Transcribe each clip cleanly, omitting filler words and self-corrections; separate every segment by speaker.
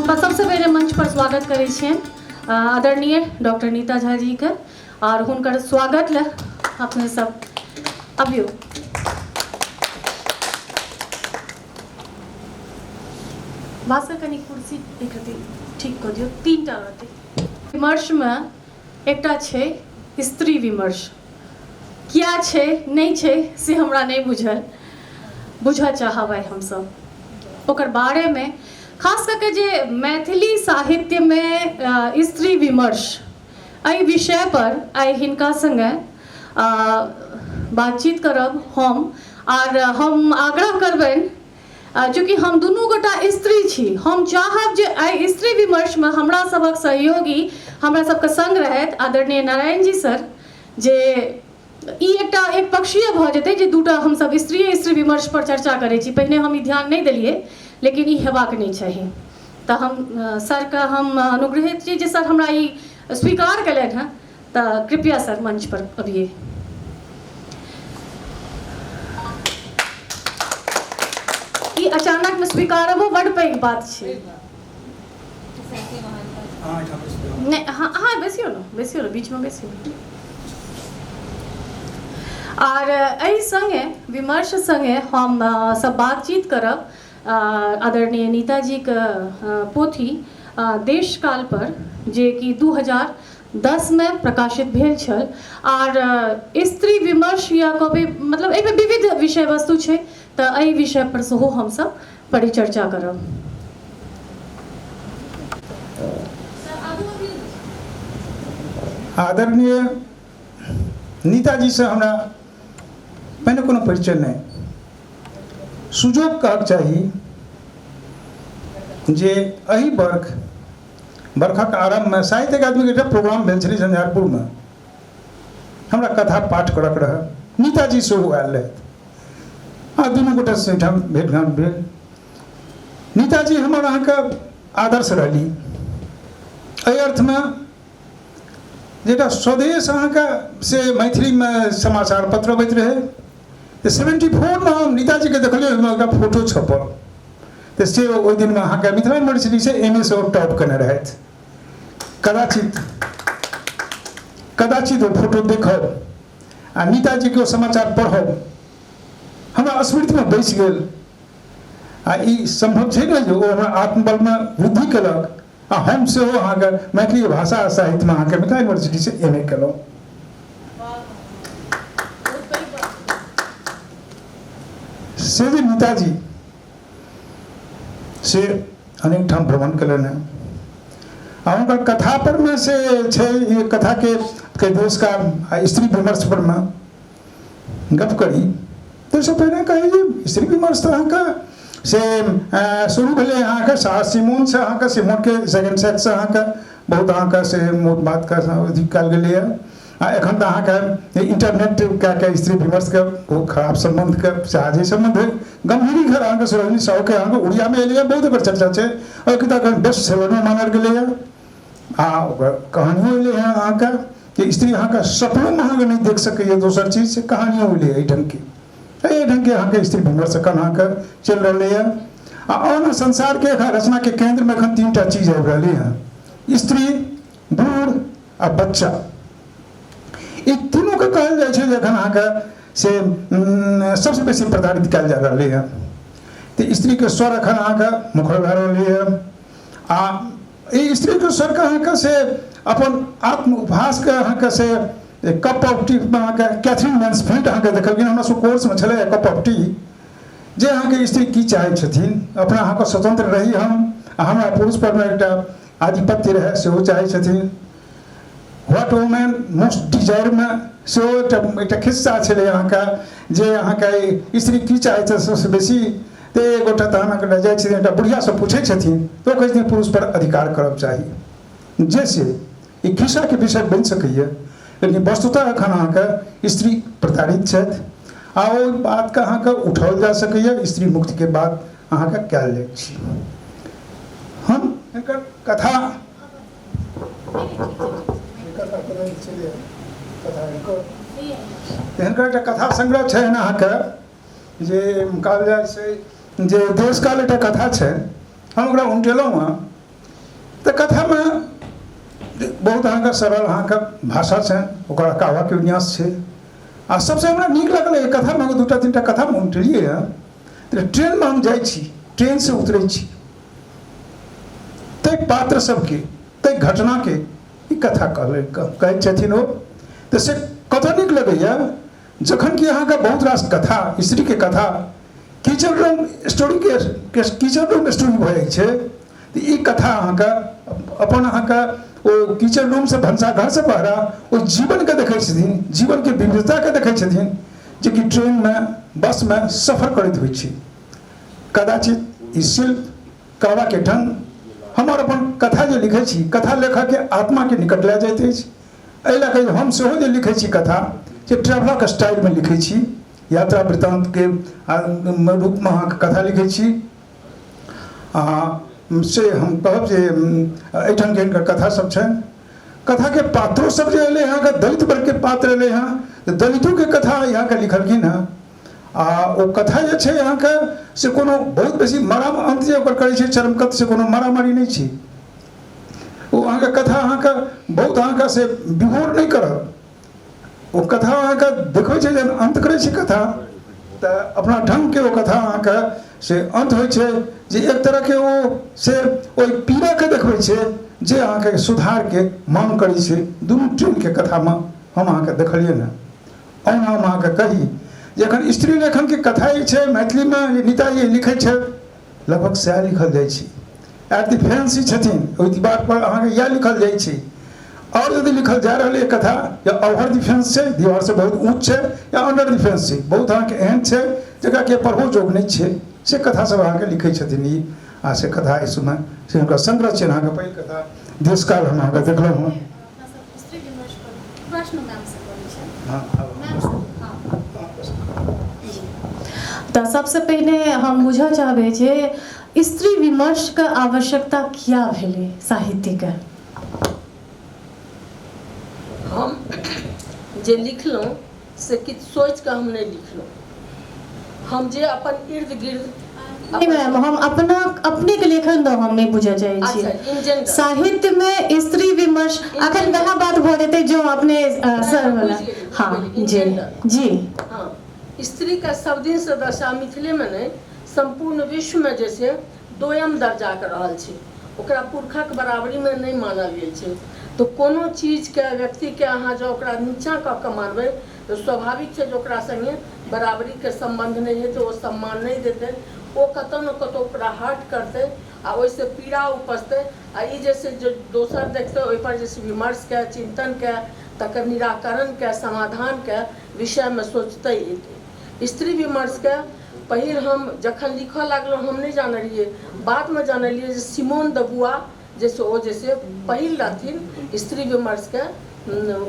Speaker 1: हम सबसँ पहिले मंच पर स्वागत करै छियनि आदरणीय डॉक्टर नीता झा जीके आओर हुनकर स्वागत लए अपने सब अबियौ। भास्कर कनि कुर्सी एक रत्ती ठीक कऽ दियौ, 3टा रहतै। विमर्शमे एकटा छै स्त्री विमर्श, किया छै नहि छै से हमरा नहि बुझल, बुझऽ चाहब आइ हमसब ओकर बारेमे, खास कऽ के जे मैथिली साहित्यमे स्त्री विमर्श एहि विषय पर आइ हिनका सङ्गे बातचीत करब हम। आर हम आग्रह करबनि, चूँकि हम दुनू गोटा स्त्री छी, हम चाहब जे आइ स्त्री विमर्शमे हमरा सभक सहयोगी हमरा सबके सङ्ग रहथि आदरणीय नारायण जी सर, जे ई एकटा एक पक्षीय भऽ जेतै जे दूटा हमसब स्त्रीए स्त्री विमर्श पर चर्चा करै छी। पहिने हम ई ध्यान नहि देलियै, लेकिन ई हेबाक नहि चाही। तऽ हम सरके हम अनुग्रहित छी जे सर हमरा ई स्वीकार केलनि हेँ, तऽ कृपया सर मंच पर अबियै। ई अचानक में स्वीकारबो बड पैघ बात छै। नहि, हाँ हाँ, बैसियौ ने, बैसियौ ने, बीचमे बैसियौ। आर एहि सङ्गे विमर्श सङ्गे हम सब बातचीत करब आदरणीय नीताजीके पोथी देशकाल पर, जे कि 2010 मे प्रकाशित भेल छल। आर स्त्री विमर्श या कहबै मतलब एहिमे विविध विषय वस्तु छै, तऽ एहि विषय पर सेहो हमसब परिचर्चा करब।
Speaker 2: आदरणीय नीताजीसँ हमरा पहिने कोनो परिचय नहि, सुजोग कहक चाही जे एहि बरखक आरम्भमे साहित्य अकादमीके एकटा प्रोग्राम भेल छलै झंझारपुरमे, हमरा कथा पाठ करक रहै, नीताजी सेहो आयल रहथि आ दुनू गोटेसँ एहिठाम भेट घाँट भेल। नीताजी हमर अहाँके आदर्श रहली एहि अर्थमे जे एकटा स्वदेश अहाँके से मैथिलीमे समाचार पत्र अबैत रहै, तऽ 74मे हम नीताजीके देखलियै, ओहिमे एकटा फोटो छपल, तऽ से ओहि दिनमे अहाँके मिथिला यूनिवर्सिटीसँ एम ए से ओ टॉप केने रहथि। कदाचित कदाचित ओ फोटो देखब आ नीताजीके ओ समाचार पढ़ब हमरा स्मृतिमे बसि गेल। आ ई सम्भव छै ने जे ओ हमरा आत्मबलमे वृद्धि केलक आ हम सेहो अहाँके मैथिली भाषा आ साहित्यमे अहाँके मिथिला यूनिवर्सिटीसँ एम ए केलहुँ। से जे नीताजी से अनेक ठाम भ्रमण केलनि हेँ आ हुनकर कथा परमे से छै, ई कथाके के देश का स्त्री विमर्श परमे गप करी ताहिसँ पहिने कही जे स्त्री विमर्श तऽ अहाँके से शुरू भेलै अहाँके सिमोनसँ, अहाँके सिमोनके सेकेंड सेक्ससँ अहाँके बहुत अहाँके से मोट बातके अथी कयल गेलैए। आ एखन तऽ अहाँके इंटरनेट कए के स्त्री विमर्शके बहुत खराब सम्बन्धके साझे सम्बन्ध भेल। गम्भीरी घर अहाँके सरोजिनी साहुके अहाँके उड़ियामे एलैए, बहुत एकर चर्चा छै, ओहि किताब बेस्ट सेलरमे मानल गेलैए। आ ओकर कहानियो एलै हँ अहाँके कि स्त्री अहाँके सपनोमे अहाँके नहि देख सकैए दोसर चीज, से कहानियो एलै एहि ढङ्गके, एहि ढङ्गके अहाँके स्त्री विमर्श एखन अहाँके चलि रहलैए। आ ओना संसारके एखन रचनाके केन्द्रमे एखन 3टा चीज आबि रहलै हँ, स्त्री, बूढ़ आ बच्चा। ई तीनूके कहल जाइ छै जे एखन अहाँके से सबसँ बेसी प्रताड़ित कयल जा रहलै हँ। तऽ स्त्रीके स्वर एखन अहाँके मुखर भए रहलै हँ आ ई स्त्रीके स्वरके अहाँके से अपन आत्म उपहासके अहाँके से कप ऑफ टी मे अहाँके कैथरीन मैन्सफील्ड अहाँके देखलखिन, हमरा सब कोर्समे छलै कप ऑफ टी, जे अहाँके स्त्री की चाहै छथिन, अपना अहाँके स्वतंत्र रही हम आ हमरा पुरुष परमे एकटा आधिपत्य रहै सेहो चाहै छथिन। What women most डिजायरमे सेहो एकटा एकटा खिस्सा छलै अहाँके जे अहाँके स्त्री की चाहै छै सबसँ बेसी, तऽ एक गोटा तहन अहाँके जाइ छथिन एकटा बुढ़ियासँ पूछै छथिन तऽ ओ कहै छथिन पुरुषपर अधिकार करब चाही, जे से ई खिस्साके विषय बनि सकैए, लेकिन वस्तुतः एखन अहाँके स्त्री प्रताड़ित छथि आ ओहि बातके अहाँके उठाओल जा सकैए, स्त्री मुक्तिके बात अहाँके कयल जाइ छै। हम एकर कथा हिनकर एकटा कथा संग्रह छै अहाँके जे कहल जाइ छै जे देशकाल एकटा कथा छै, हम ओकरा उनटेलहुँ हँ। तऽ कथामे बहुत अहाँके सरल अहाँके भाषा छनि, ओकर कहबाके विन्यास छै। आ सबसँ हमरा नीक लागल एहि कथामे, दूटा तीनटा कथामे हम उठेलियै हँ। तऽ ट्रेनमे हम जाइ छी, ट्रेनसँ उतरै छी, ताहि पात्र सबके, ताहि घटनाके ई कथा कहलै कहै छथिन ओ, तऽ से कतऽ नीक लगैए। जखन कि अहाँके बहुत रास कथा, स्त्रीके कथा किचन रूम स्टोरीके किचन रूम स्टोरी भऽ जाइ छै, तऽ ई कथा अहाँके अपन अहाँके ओ किचन रूमसँ, भनसाघरसँ बहरा ओ जीवनके देखै छथिन, जीवनके विविधताके देखै छथिन, जेकि ट्रेनमे बसमे सफर करैत होइ छै। कदाचित ई शिल्प कहबाके ढङ्ग हमर अपन कथा जे लिखै छी, कथा लेखकके आत्माके निकट लए जाइत अछि। एहि लए कऽ हम सेहो जे लिखै छी कथा, से ट्रेवलक स्टाइलमे लिखै छी, यात्रा वृत्तान्तके रूपमे अहाँके कथा लिखै छी। आ से हम कहब जे एहिठामके हिनकर कथा सब छनि। कथाके पात्रो सब जे एलै अहाँके दलित वर्गके पात्र एलै हँ, तऽ दलितोके कथा यहाँके लिखलखिन हँ। आ ओ कथा जे छै अहाँके से कोनो बहुत बेसी मराम अन्त जे ओकर करै छै चरमकत, से कोनो मारामारी नहि छै। ओ अहाँके कथा अहाँके बहुत अहाँके से विभोर नहि करत। ओ कथा अहाँके देखबै छै, जहन अन्त करै छै कथा तऽ अपना ढङ्गके ओ कथा अहाँके से अन्त होइ छै, जे एक तरहके ओ से ओहि पीड़ाके देखबै छै जे अहाँके सुधारके मांग करै छै। दुनू ट्रेनके कथामे हम अहाँके देखलियै ने। ओना हम अहाँके कही जे एखन स्त्री लेखनके कथा जे छै मैथिलीमे, जे नीता जी लिखै छथि, लगभग सएह लिखल जाइ छै। एट the fancy छथिन ओहि दीवारपर अहाँके इएह लिखल जाइ छै। आओर यदि लिखल जा रहल अइ कथा या ओवर the fence छै, दीवारसँ बहुत ऊँच छै, या अंडर the fence छै, बहुत अहाँके एहन छै जकरा के पढ़ो जोग नहि छै, से कथा सब अहाँके लिखै छथिन ई। आ से कथा एहि समय से हुनकर संग्रह छनि अहाँके पहिल कथा देशकाल हम अहाँके देखलहुँ हँ।
Speaker 1: तऽ सबसँ पहिने हम बुझऽ चाहबै जे स्त्री विमर्शके आवश्यकता किया भेलै साहित्यके?
Speaker 3: हम जे लिखलहुँ से किछु सोचिकऽ हम नहि लिखलहुँ। हम जे अपन इर्द गिर्द
Speaker 1: नहि मैम, हम अपना अपनेके लेखन दऽ हम नहि बुझऽ चाहै छी।
Speaker 3: अच्छा,
Speaker 1: साहित्यमे स्त्री विमर्श अखन वएह बात भऽ जेतै जो अपने सर वाला। हँ जी जी।
Speaker 3: हँ, स्त्रीके सब दिनसँ दशा मिथिलेमे नहि, सम्पूर्ण विश्वमे जे छै दोयम दर्जाके रहल छै। ओकरा पुरखक बराबरीमे नहि मानल गेल छै। तऽ कोनो चीजके व्यक्तिके अहाँ जँ ओकरा नीचाँ कऽ कऽ मानबै तऽ स्वाभाविक छै जे ओकरा सङ्गे बराबरीके सम्बन्ध नहि हेतै, ओ सम्मान नहि देतै, ओ कतहु ने कतहु ओकरा हर्ट करतै आ ओहिसँ पीड़ा उपजतै। आ ई जे छै जे दोसर देखतै ओहिपर जे छै विमर्शके, चिन्तनके, तकर निराकरणके, समाधानके विषयमे सोचतै एतै। स्त्री विमर्शके पहिल हम जखन लिखऽ लागलहुँ हम नहि जानै रहियै, बादमे जानलियै जे सिमोन द बुआ जे से ओ जे से पहिल रहथिन स्त्री विमर्शके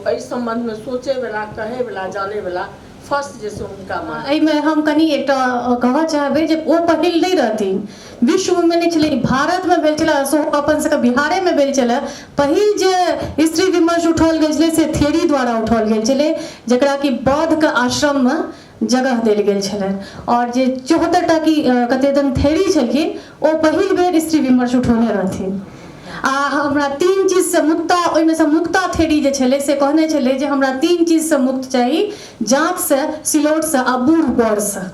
Speaker 3: एहि सम्बन्धमे सोचैवला, कहैवला, जानैवला फर्स्ट जे से हुनका मान।
Speaker 1: एहिमे हम कनि एकटा कहऽ चाहबै जे ओ पहिल नहि रहथिन, विश्वमे नहि छलै, भारतमे भेल छलै, सेहो अपन सबके बिहारेमे भेल छलै। पहिल जे स्त्री विमर्श उठाओल गेल छलै से थेरी द्वारा उठाओल गेल छलै, जकरा कि बौद्धके आश्रममे जगह देल गेल छलनि। आओर जे 74टा की कते दन थेरी छलखिन ओ पहिल बेर स्त्री विमर्श उठौने रहथिन। आ हमरा तीन चीजसँ मुक्ता, ओहिमे सँ मुक्ता थेरी जे छलै से कहने छलै जे हमरा तीन चीजसँ मुक्त चाही, जाँतसँ, सिलौटसँ आ बूढ़ बरसँ।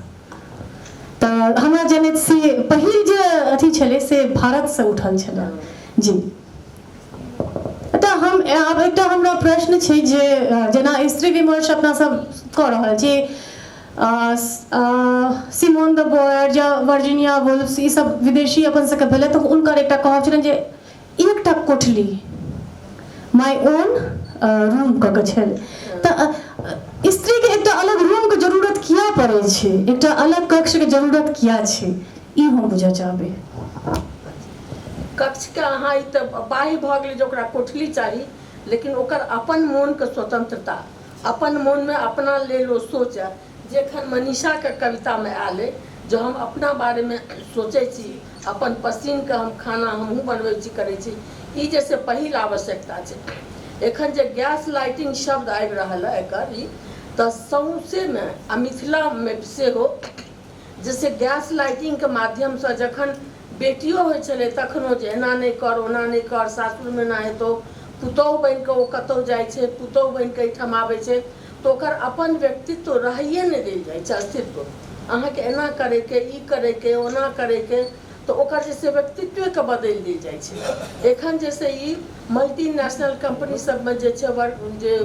Speaker 1: तऽ हमरा जनैत से पहिल जे अथी छलै से भारतसँ उठल छलै। जी, तऽ हम आब एकटा हमरा प्रश्न छै जे जेना स्त्री विमर्श अपना सब कऽ रहल छी, सिमोन द बोयर या वर्जीनिया वुल्फ्स ई सब विदेशी अपन सबके भेलै, तऽ हुनकर एकटा कहब छलनि जे एकटा कोठली माय ओन रूम कऽ के छलै। तऽ स्त्रीके एकटा अलग रूमके जरूरत किया पड़ै छै, एकटा अलग कक्षके जरूरत किया छै, ई हम बुझऽ चाहबै।
Speaker 3: कक्षके अहाँ ई तऽ बाह्य भऽ गेलै जे ओकरा कोठली चाही, लेकिन ओकर अपन मोनके स्वतंत्रता, अपन मोनमे अपना लेल ओ सोचए, जे एखन मनीषाके कवितामे आयल अइ जे हम अपना बारेमे सोचै छी, अपन पसीनके हम खाना हमहूँ बनबै छी, करै छी, ई जे से पहिल आवश्यकता छै। एखन जे गैस लाइटिंग शब्द आबि रहल अइ एकर ई तऽ सौँसेमे आ मिथिलामे सेहो जे से गैस लाइटिंगके माध्यमसँ जखन बेटियो होइ छलै तखनो जे एना नहि कर ओना नहि कर, सासुरमे एना हेतौ, पुतोहु बनि कऽ ओ कतहु जाइ छै, पुतोहु बनि कऽ एहिठाम आबै छै, तऽ ओकर अपन व्यक्तित्व रहैए नहि देल जाइ छै। अस्तित्व अहाँके एना करैके, ई करैके, ओना करैके, तऽ ओकर जे छै व्यक्तित्वेके बदलि देल जाइ छै। एखन जे छै ई मल्टी नेशनल कम्पनी सबमे जे छै वर्क जे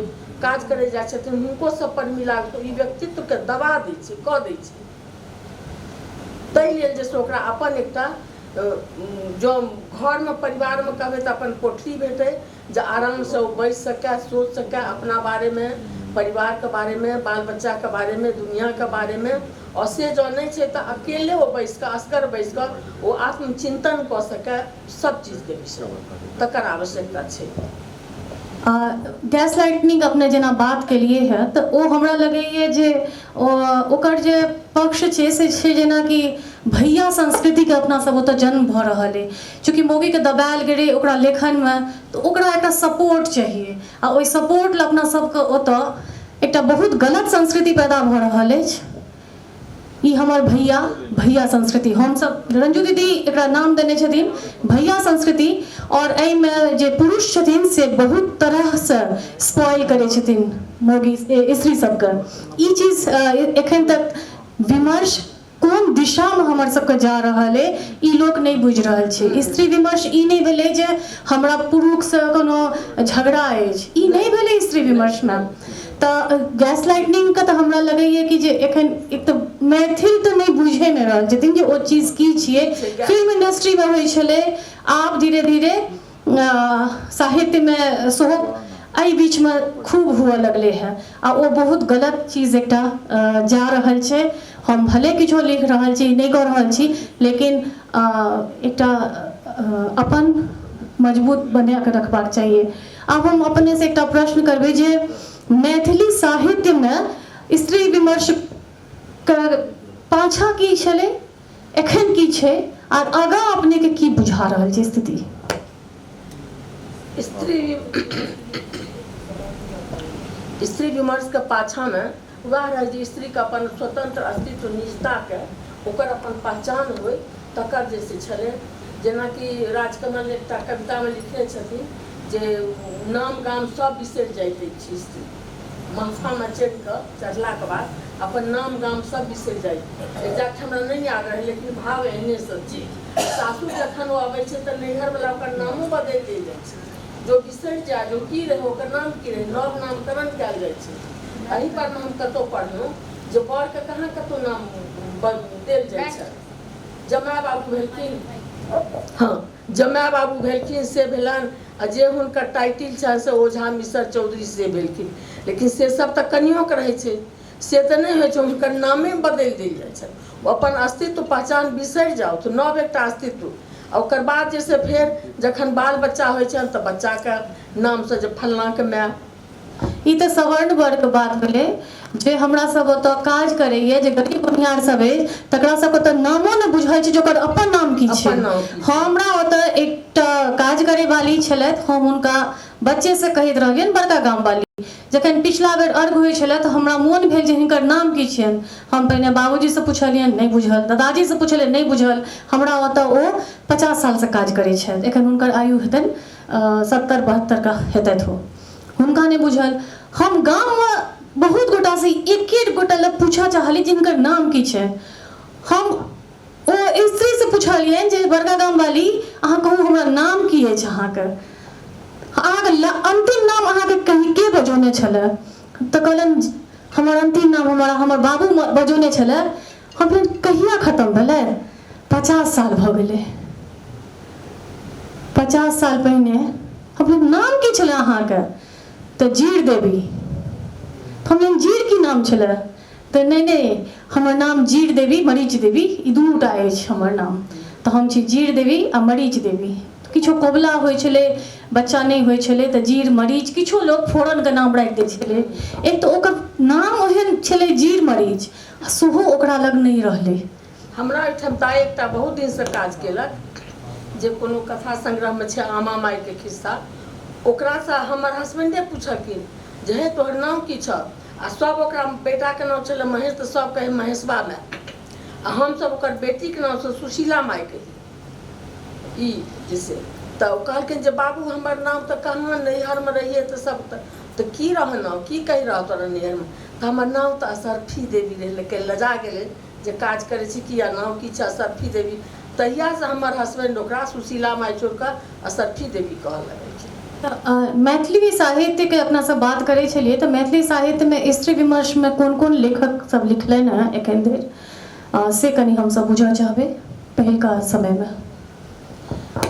Speaker 3: काज करै जाइ छथिन हुनको सब पर मिला कऽ ई व्यक्तित्वके दबा दै छै, कऽ दै छै। ताहि लेल जे छै ओकरा अपन एकटा जँ घरमे परिवारमे कहबै तऽ अपन कोठरी भेटै जे आरामसँ ओ बैसि सकै, सोचि सकै अपना बारेमे, परिवारके बारेमे, बाल बच्चाके बारेमे, दुनिआँके बारेमे। आओर से जँ नहि छै तऽ अकेले ओ बैसि कऽ, असगर बैसि कऽ ओ आत्मचिन्तन कऽ सकै सब चीजके विषयमे, तकर आवश्यकता छै।
Speaker 1: गैस लाइटनिंग अपने जेना बात केलिए हँ तऽ ओ हमरा लगैए जे ओकर जे पक्ष छै से छै जेनाकि भैया संस्कृतिके अपना सब ओतऽ जन्म भऽ रहल अइ। चूँकि मौगीके दबायल गेलै ओकरा लेखनमे, तऽ ओकरा एकटा सपोर्ट चाहिए आ ओहि सपोर्ट लए अपना सबके ओतऽ एकटा बहुत गलत संस्कृति पैदा भऽ रहल अछि। ई हमर भैया भैया संस्कृति, हमसब रंजू दीदी एकरा नाम देने छथिन भैया संस्कृति, आओर एहिमे जे पुरुष छथिन से बहुत तरहसँ स्पॉइल करै छथिन मौगी स्त्री सबके। ई चीज एखन तक विमर्श कोन दिशामे हमर सबके जा रहल अइ ई लोक नहि बुझि रहल छै। स्त्री विमर्श ई नहि भेलै जे हमरा पुरुषसँ कोनो झगड़ा अछि, ई नहि भेलै स्त्री विमर्शमे। तऽ गैस लाइटनिंगके तऽ हमरा लगैए कि जे एखन एक तऽ मैथिल तऽ नहि बुझे नहि रहल छथिन जे ओ चीज की छियै। फिल्म इंडस्ट्रीमे होइ छलै, आब धीरे धीरे साहित्यमे सेहो एहि बीचमे खूब हुअ लगलै हँ आ ओ बहुत गलत चीज एकटा जा रहल छै। हम भले किछो लिख रहल छी, नहि कऽ रहल छी, लेकिन एकटा अपन मजबूत बनाकऽ रखबाक चाहिए। आब हम अपनेसँ एकटा प्रश्न करबै जे मैथिली साहित्यमे स्त्री विमर्शके पाछाँ की छलै, एखन की छै, आर आगाँ अपनेके की बुझा रहल छै स्थिति?
Speaker 3: स्त्री स्त्री विमर्शके पाछाँमे वएह रहै जे स्त्रीके अपन स्वतंत्र अस्तित्व, निजताके ओकर अपन पहचान होइ, तकर जे से छलै। जेनाकि राजकमल एकटा कवितामे लिखने छथिन जे नाम गाम सब बिसरि जाइत अछि स्त्री, महफामे चढ़ि कऽ चढ़लाके बाद अपन नाम गाम सब बिसरि जाइत। एग्जैक्ट हमरा नहि याद रहै लेकिन भाव एहने सब छै। सासुर जखन ओ अबै छै तऽ नैहरवला ओकर नामो बदलि देल जाइ छै, जो बिसरि जाय जो की रहै ओकर नाम की रहै, नव नामकरण कयल जाइ छै। एहि पर मे हम कतहु पढ़लहुँ जे बरके कहाँ कतहु नाम देल जाइ छै। जमाय बाबू भेलखिन, हँ जमाय बाबू भेलखिन से भेलनि, आ जे हुनकर टाइटिल छनि से ओझा मिसर चौधरी से भेलखिन। लेकिन से सब तऽ कनियोके रहै छै, से तऽ नहि होइ छै, हुनकर नामे बदलि देल जाइ छनि। ओ अपन अस्तित्व पहचान बिसरि जाउ तऽ नव एकटा अस्तित्व। आ ओकर बाद जे से फेर जखन बाल बच्चा होइ छनि तऽ बच्चाके नामसँ जे फल्लाँके माय।
Speaker 1: ई तऽ सवर्ण वर्गके बात भेलै। जे हमरा सब ओतऽ काज करैए, जे गरीब बुनिहार सब अछि, तकरा सबके तऽ नामो नहि बुझल छै जे ओकर अपन नाम की छै। हमरा ओतऽ एकटा काज करै वाली छलथि, हम हुनका बच्चेसँ कहैत रहलियनि बड़का गाम वाली। जखन पिछला बेर अर्घ होइ छलै तऽ हमरा मोन भेल जे हिनकर नाम की छियनि। हम पहिने बाबूजीसँ पुछलियनि, नहि बुझल। दादाजीसँ पुछलियनि, नहि बुझल। हमरा ओतऽ ओ 50 सालसँ काज करै छथि, एखन हुनकर आयु हेतनि 70 72के हेतथि ओ, हुनका नहि बुझल। हम गाममे बहुत गोटासँ एक एक गोटा लग पूछऽ चाहलियै जे हिनकर नाम की छै। हम ओ स्त्रीसँ पुछलियनि जे बड़का गामवाली, अहाँ कहू हमरा नाम की अछि अहाँके, अहाँके अन्तिम नाम अहाँके कहीं के बजौने छलै? तऽ कहलनि हमर अन्तिम नाम हमरा हमर बाबू बजौने छलै। हम फेर कहिया खतम भेलै? 50 साल भऽ गेलै। 50 साल पहिने हम नाम की छलै अहाँके? तऽ जीर देवी। हम जीर की नाम छलै? तऽ नहि नहि, हमर नाम जीर देवी मरीच देवी ई दुनूटा अछि हमर नाम। तऽ हम छी जीर देवी आ मरीच देवी। किछो कबुला होइ छलै, बच्चा नहि होइ छलै तऽ जीर मरीच किछो लोक फोरनके नाम राखि दै छलै। एक तऽ ओकर नाम ओहन छलै जीर मरीच, आ सेहो ओकरा लग नहि रहलै।
Speaker 3: हमरा ओहिठाम दाइ एकटा बहुत दिनसँ काज केलक जे कोनो कथा संग्रहमे छै आमा माइके खिस्सा, ओकरासँ हमर हसबैंडे पुछलखिन जे हे तोहर नाम की छह? आ सब ओकरा बेटाके नाम छलै महेश तऽ सब कहै महेशबा माय, आ हमसब ओकर बेटीके नामसँ सुशीला माय कहियै। ई जे से तऽ ओ कहलखिन जे बाबू हमर नाम तऽ कहाँ नैहरमे रहियै तऽ सब तऽ की रहऽ नाम की कहि रहऽ तोरा नैहरमे तऽ हमर नाम तऽ असरफी देवी रहै लेकिन लजा गेलै जे काज करै छी किया नाम की छै असरफी देवी तहियासँ हमर हसबैंड ओकरा सुशीला माय छोड़ि कऽ असरफी देवी कहऽ लगलखिन।
Speaker 1: मैथिली साहित्यके अपना सब बात करै छलियै तऽ मैथिली साहित्यमे स्त्री विमर्शमे कोन कोन लेखक सब लिखलनि हेँ एखन धरि से कनि हमसब बुझऽ चाहबै पहिलका समयमे।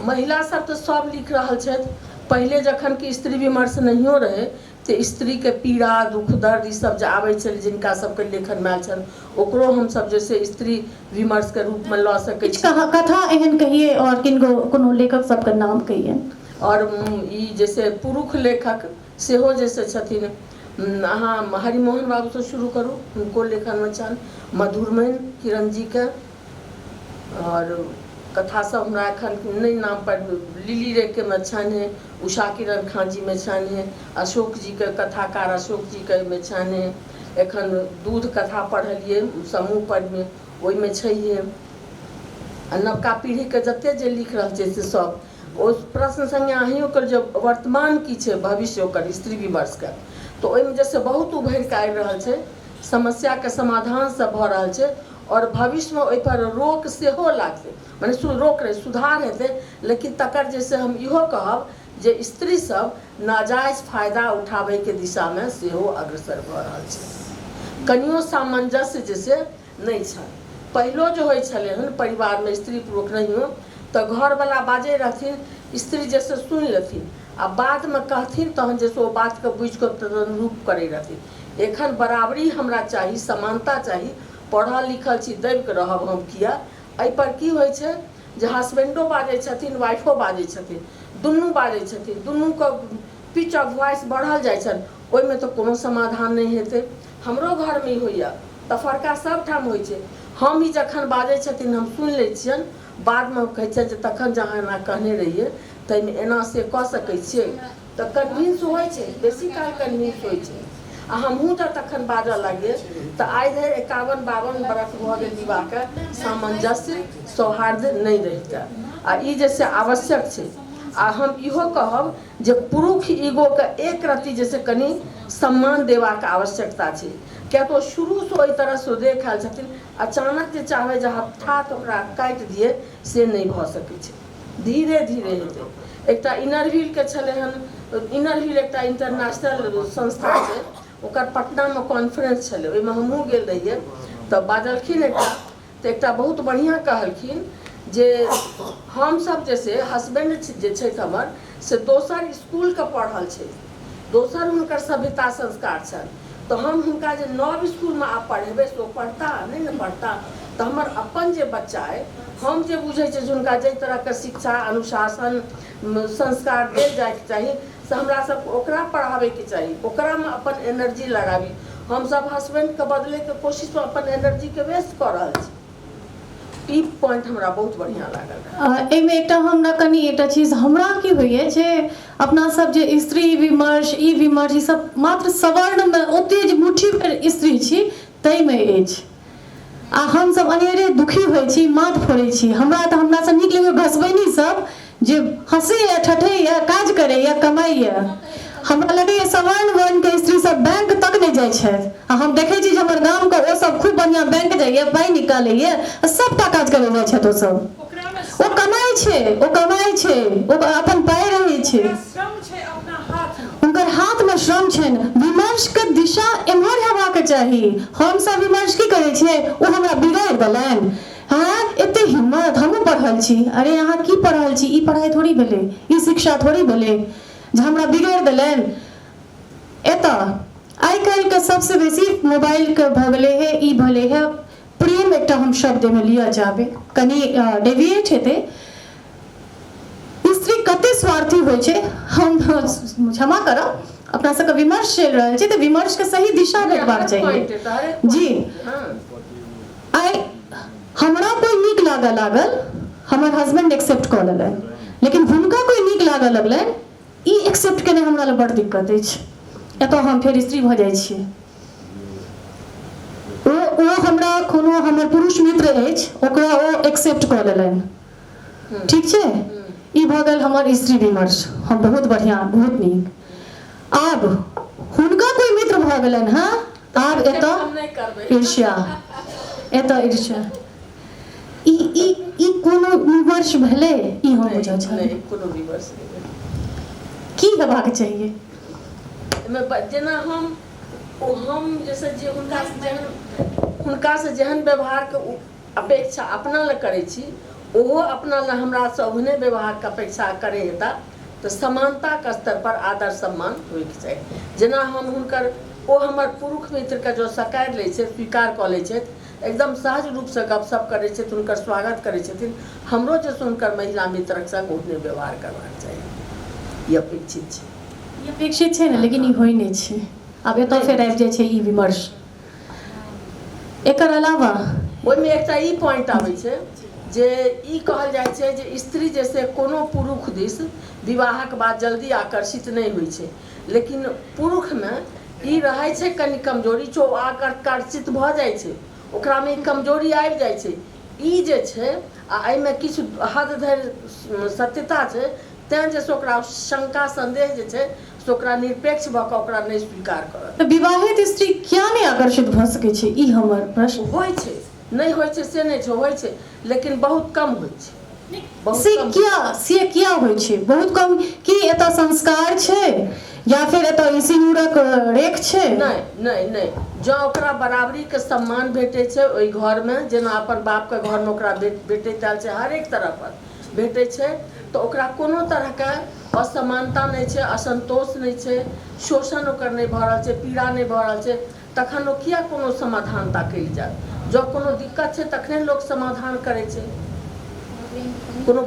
Speaker 3: महिला सब तऽ सब लिख रहल छथि। पहिले जखन कि स्त्री विमर्श नहियो रहै तऽ स्त्रीके पीड़ा दुःख दर्द ई सब जे आबै छलै जिनका सबके लेखनमे आयल छनि ओकरो हमसब जे से स्त्री विमर्शके रूपमे लऽ सकै
Speaker 1: छी। कथा एहन कहियै आओर किनको कोनो लेखक सबके नाम कहियनि।
Speaker 3: आओर ई जे से पुरुष लेखक सेहो जे से छथिन अहाँ हरिमोहन बाबूसँ शुरू करू हुनको लेखनमे छनि मधुरमनि किरण जीके आओर कथा सब हमरा एखन नहि नाम पर लिली रेके मे छनि उषा किरण खाँ जीमे छनि अशोक जीके कथाकार अशोक जीके मे छनि एखन दूध कथा पढ़लियै समूह परमे ओहिमे छैहे आ नवका पीढ़ीके जते जे लिख रहल छै से सब ओ प्रश्न सङ्गे अहियो के जे वर्तमान की छै भविष्य ओकर स्त्री विमर्शके तऽ ओहिमे जे से बहुत उभरि कऽ आबि रहल छै समस्याके समाधान सब भऽ रहल छै आओर भविष्यमे ओहिपर रोक सेहो लागतै मने रोक नहि सुधार हेतै लेकिन तकर जे से हम इहो कहब जे स्त्री सब नाजायज फायदा उठाबैके दिशामे सेहो अग्रसर भऽ रहल छै कनियो सामंजस्य जे से नहि छनि पहिलो जे होइ छलै हन परिवारमे स्त्री पुरुष नहियो तऽ घरवला बाजै रहथिन स्त्री जे से सुनि लेथिन आ बादमे कहथिन तहन जे से ओ बातके बुझिकऽ तदनुरूप करै रहथिन एखन बराबरी हमरा चाही समानता चाही पढ़ल लिखल छी दबिकऽ रहब हम किया एहिपर की होइ छै जे हसबेंडो बाजै छथिन वाइफो बाजै छथिन दुनू बाजै छथिन दुनूके पिच ऑफ वॉइस बढ़ल जाइ छनि ओहिमे तऽ कोनो समाधान नहि हेतै हमरो घरमे ई होइए तफरका सभठाम होइ छै हम ई जखन बाजै छथिन हम सुनि लै छियनि बादमे हम कहै छियनि जे तखन जे अहाँ एना कहने रहियै ताहिमे एना से कऽ सकै छियै तऽ कन्विन्स होइ छै बेसी काल कन्विन्स होइ छै आ हमहूँ तऽ तखन बाजऽ लागियै तऽ आइ धरि 51 52 बरख भऽ गेल विवाहके सामंजस्य सौहार्द नहि रहितै आ ई जे से आवश्यक छै आ हम इहो कहब जे पुरुष ईगोके एक रत्ती जे से कनि सम्मान देबाक आवश्यकता छै किया तऽ ओ शुरूसँ ओहि तरहसँ देख आयल छथिन अचानक जे चाहबै जे हठात ओकरा काटि दियै से नहि भऽ सकै छै धीरे धीरे हेतै एकटा इनर व्हीलके छलै हन इनर व्हील एकटा इंटरनेशनल संस्था छै ओकर पटनामे कॉन्फ्रेंस छलै ओहिमे हमहूँ गेल रहियै तऽ बाजलखिन एकटा तऽ एकटा बहुत बढ़िआँ कहलखिन जे हमसभ जे से हसबैंड जे छथि हमर से दोसर इसकुलके पढ़ल छथि दोसर हुनकर सभ्यता संस्कार छनि तऽ हम हुनका जे नव इसकुलमे आब पढ़ेबै से ओ पढ़ता नहि ने पढ़ता तऽ हमर अपन जे बच्चा अइ हम जे बुझै छियै जे हुनका जाहि तरहके शिक्षा अनुशासन संस्कार देल जाइके चाही से हमरा सबके ओकरा पढ़ाबैके चाही ओकरामे अपन एनर्जी लगाबी हमसब हसबैंडके बदलैके कोशिशमे अपन एनर्जीके वेस्ट कऽ रहल छी ई पॉइंट हमरा बहुत बढ़िआँ लागल रहए।
Speaker 1: एहिमे एकटा हमरा कनि एकटा चीज हमरा की होइए जे अपना सब जे स्त्री विमर्श ई विमर्श ई सब मात्र सवर्णमे ओते जे मुट्ठी भरि स्त्री छी ताहिमे अछि आ हमसब अनेरे दुखी होइ छी माथ फोड़ै छी हमरा तऽ हमरासँ नीक लगैए घसबैनी सब जे हँसैए ठठैए काज करैए कमाइए हमरा लगैए सवर्ण वर्णके स्त्री सब बैंक तक नहि जाइ छथि आ हम देखै छी जे हमर गामके ओ सब खूब बढ़िआँ बैंक जाइए पाइ निकालैए आ सबटा काज करै जाइ छथि ओ सब ओ कमाइ छै ओ कमाइ छै ओ अपन पाइ रहै छै हुनकर हाथमे श्रम छनि विमर्शके दिशा एम्हर हेबाक चाही हमसब विमर्श की करै छियै ओ हमरा बिगाड़ि देलनि हँ एते हिम्मत हमहूँ पढ़ल छी अरे अहाँ की पढ़ल छी ई पढ़ाइ थोड़ी भेलै ई शिक्षा थोड़ी भेलै जे हमरा बिगाड़ि देलनि एतऽ आइ काल्हिके सबसँ बेसी मोबाइलके भऽ गेलै हे ई भेलै हे प्रेम एकटा हम शब्द एहिमे लिअ चाहबै कनि डेविएट हेतै स्त्री कते स्वार्थी होइ छै हम क्षमा करब अपना सबके विमर्श चलि रहल छै तऽ विमर्शके सही दिशा भेटबाक चाही जी आइ हमरा कोइ नीक लागऽ लागल हमर हस्बैंड एक्सेप्ट कऽ लेलनि लेकिन हुनका कोइ नीक लागऽ लगलनि ई एक्सेप्ट केनाइ हमरा लए बड़ दिक्कत अछि एतऽ हम फेर स्त्री भऽ जाइ छियै ओ ओ हमरा कोनो हमर पुरुष मित्र अछि ओकरा ओ एक्सेप्ट कऽ लेलनि। ठीक छै। ई भऽ गेल हमर स्त्री विमर्श, हम बहुत बढ़िआँ, बहुत नीक। आब हुनका कोइ मित्र भऽ गेलनि हँ, आब एतऽ ईर्ष्या, एतऽ ईर्ष्या, ई ई ई कोनो विमर्श भेलै? ई हम बुझऽ चाहबै।
Speaker 3: कोनो विमर्श नहि।
Speaker 1: की हेबाक चाहिए?
Speaker 3: एहिमे जेना हम ओ हम जैसे जे हुनकासँ जेहन हुनकासँ जेहन व्यवहारके अपेक्षा अपना लए करै छी, ओहो अपना लए हमरासँ ओहने व्यवहारके अपेक्षा करै हेता, तऽ समानताके स्तरपर आदर सम्मान होइके चाही। जेना हम हुनकर, ओ हमर पुरुष मित्रके जँ सकारि लै छथि, स्वीकार कऽ लै छथि, एकदम सहज रूपसँ गपशप करै छथि, हुनकर स्वागत करै छथिन, हमरो जे हुनकर महिला मित्रक सङ्ग ओहने व्यवहार करबाक चाही, ई अपेक्षित छै।
Speaker 1: ई अपेक्षित छै ने, लेकिन ई होइ नहि छै। आब एतऽ फेर आबि जाइ छै ई विमर्श। एकर अलावा
Speaker 3: ओहिमे एकटा ई पॉइंट आबै छै जे ई कहल जाइ छै जे स्त्री जे से कोनो पुरुष दिस विवाहक बाद जल्दी आकर्षित नहि होइ छै, लेकिन पुरुषमे ई रहै छै कनि कमजोरी छै, ओ आकर्षित भऽ जाइ छै, ओकरामे ई कमजोरी आबि जाइ छै। ई जे छै आ एहिमे किछु हद धरि सत्यता छै, तैँ जे से ओकरा शंका सन्देह जे छै से ओकरा निरपेक्ष भऽ कऽ ओकरा नहि स्वीकार करत।
Speaker 1: तऽ विवाहित स्त्री किया नहि आकर्षित भऽ सकै छै, ई हमर प्रश्न।
Speaker 3: होइ छै, नहि होइ छै से नहि छै, होइ छै, लेकिन बहुत कम होइ छै। बहुत
Speaker 1: से
Speaker 3: कम।
Speaker 1: किया, से किया होइ छै बहुत कम? की एतऽ संस्कार छै या फिर एतऽ सिनूरक रेख छै?
Speaker 3: नहि नहि नहि, जँ ओकरा बराबरीके सम्मान भेटै छै ओहि घरमे, जेना अपन बापके घरमे ओकरा भेटैत आयल छै, हरेक तरह पर भेटै छै, तऽ ओकरा कोनो तरहके असमानता नहि छै, असन्तोष नहि छै, शोषण ओकर नहि भऽ रहल छै, पीड़ा नहि भऽ रहल छै, तखन ओ किया कोनो समाधान ताकै लए जायत? जँ कोनो दिक्कत छै तखने लोक समाधान करै छै। कोनो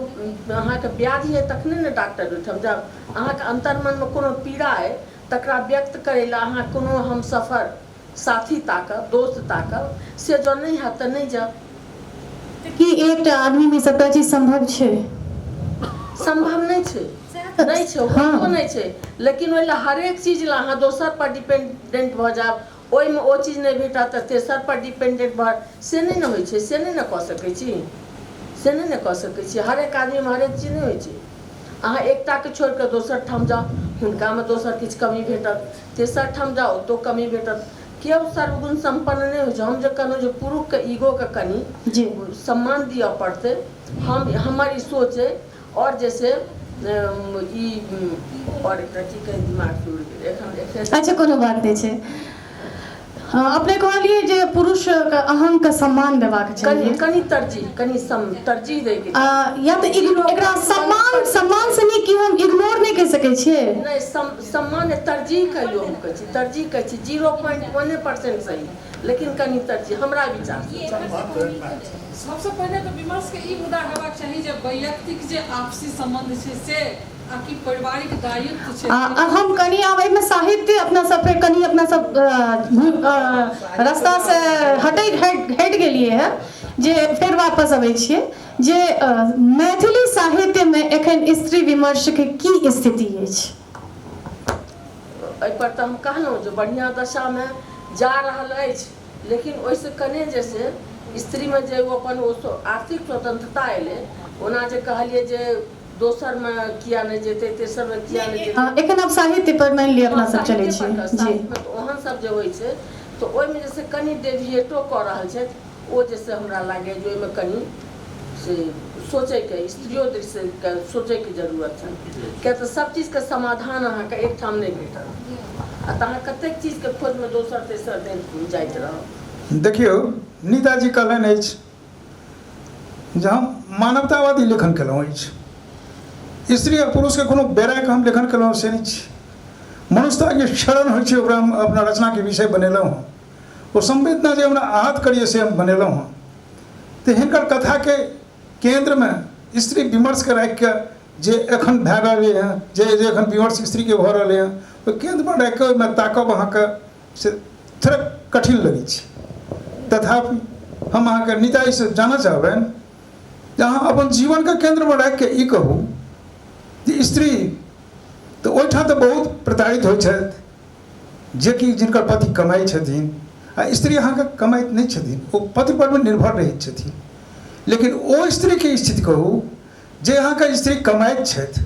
Speaker 3: अहाँके व्याधि अइ तखने ने डॉक्टर ओहिठाम जायब। अहाँके अन्तर्मनमे कोनो पीड़ा अइ तकरा व्यक्त करै लए अहाँ कोनो हमसफर साथी ताकब, दोस्त ताकब, से जँ नहि हैत तऽ नहि जायब।
Speaker 1: की एकटा आदमीमे सबटा चीज सम्भव छै?
Speaker 3: सम्भव नहि छै, नहि छै, होइतो नहि छै। लेकिन ओहि लए हरेक चीज लए अहाँ दोसर पर डिपेंडेंट भऽ जायब, ओहिमे ओ चीज नहि भेटत तऽ तेसर पर डिपेंडेंट भऽ, से नहि ने होइ छै, से नहि ने कऽ सकै छी, से नहि ने कऽ सकै छी। हरेक आदमीमे हरेक चीज नहि होइ छै। अहाँ एकटाके छोड़ि कऽ दोसर ठाम जाउ, हुनकामे दोसर किछु कमी भेटत, तेसर ठाम जाउ ओतौ कमी भेटत। केओ सर्वगुण सम्पन्न नहि होइ छै। हम जे कहलहुँ जे पुरुषके ईगोके कनि
Speaker 1: जी
Speaker 3: सम्मान दिअ पड़तै, हम हमर ई सोच अइ। आओर जे से ई आओर एकटा की कहै, दिमाग से उड़ि गेल एखन एखन।
Speaker 1: अच्छा, कोनो बात नहि छै। हँ, अपने कहलियै जे पुरुषके अहंके सम्मान देबाक
Speaker 3: कनि
Speaker 1: चाहिए,
Speaker 3: कनि तरजीह, कनि सम तरजीह दैके।
Speaker 1: या तऽ एकरा सम्मान, सम्मान से नीक कि हम इग्नोर नहि कहि सकै छियै?
Speaker 3: नहि, सम्मान तरजीह कहियौ, हम कहै छी तरजीह कहै छी, 0.1% सही, लेकिन कनि तरजीह हमरा विचार से।
Speaker 4: सबसँ पहिने तऽ विमर्शके ई मुद्दा हेबाक चाही जे वैयक्तिक जे आपसी सम्बन्ध छै से आ कि पारिवारिक दायित्व छै।
Speaker 1: आ हम कनि आब एहिमे साहित्य अपना सब फेर कनि अपना सब रास्तासँ हटै हटि गेलियै हँ, जे फेर वापस अबै छियै जे मैथिली साहित्यमे एखन स्त्री विमर्शके की स्थिति अछि?
Speaker 3: एहिपर तऽ हम कहलहुँ जे बढ़िआँ दशामे जा रहल अछि, लेकिन ओहिसँ कने जे से स्त्रीमे जे ओ अपन ओ आर्थिक स्वतंत्रता एलै, ओना जे कहलियै जे दोसरमे किया नहि जेतै, तेसरमे किया नहि जेतै।
Speaker 1: एखन आब साहित्य पर मानि लिअ अपना सब चलै
Speaker 3: साहित्य
Speaker 1: छी
Speaker 3: पर
Speaker 1: जी।
Speaker 3: साहित्यमे तऽ ओहन सब जे होइ छै तऽ ओहिमे जे से कनि डेविएटो कऽ रहल छथि, ओ जे से हमरा लागैए जे ओहिमे कनि से सोचैके, स्त्रियो दृष्टिके सोचैके जरूरत छनि, किया तऽ सब चीजके समाधान अहाँके एकठाम नहि भेटत आ तऽ अहाँ कतेक चीजके खोजमे दोसर तेसर दिन जाइत रहब।
Speaker 2: देखियौ, नीताजी कहलनि अछि जे हम मानवतावादी लेखन केलहुँ अछि, स्त्री आ पुरुषके कोनो बेराके हम लेखन केलहुँ से नहि छी। मनुष्यताके क्षरण होइ छै ओकरा हम अपना रचनाके विषय बनेलहुँ हँ, ओ संवेदना जे हमरा आहत करिए से हम बनेलहुँ हँ। तऽ हिनकर कथाके केन्द्रमे स्त्री विमर्शके राखिके जे एखन भए रहलै हँ, जे जे एखन विमर्श स्त्रीके भऽ रहलै हँ, ओहि केन्द्रमे राखिके ओहिमे ताकब अहाँके से थोड़ा कठिन लगै छै। तथापि हम अहाँके निताईसँ जानऽ चाहबनि जे अहाँ अपन जीवनके केन्द्रमे राखिके ई कहू जे स्त्री तऽ ओहिठाम तऽ बहुत प्रताड़ित होइ छथि, जेकि जिनकर पति कमाइ छथिन आ स्त्री अहाँके कमाइत नहि छथिन, ओ पतिपर मे निर्भर रहैत छथिन, लेकिन ओ स्त्रीके स्थिति कहू जे अहाँके स्त्री कमाइत छथि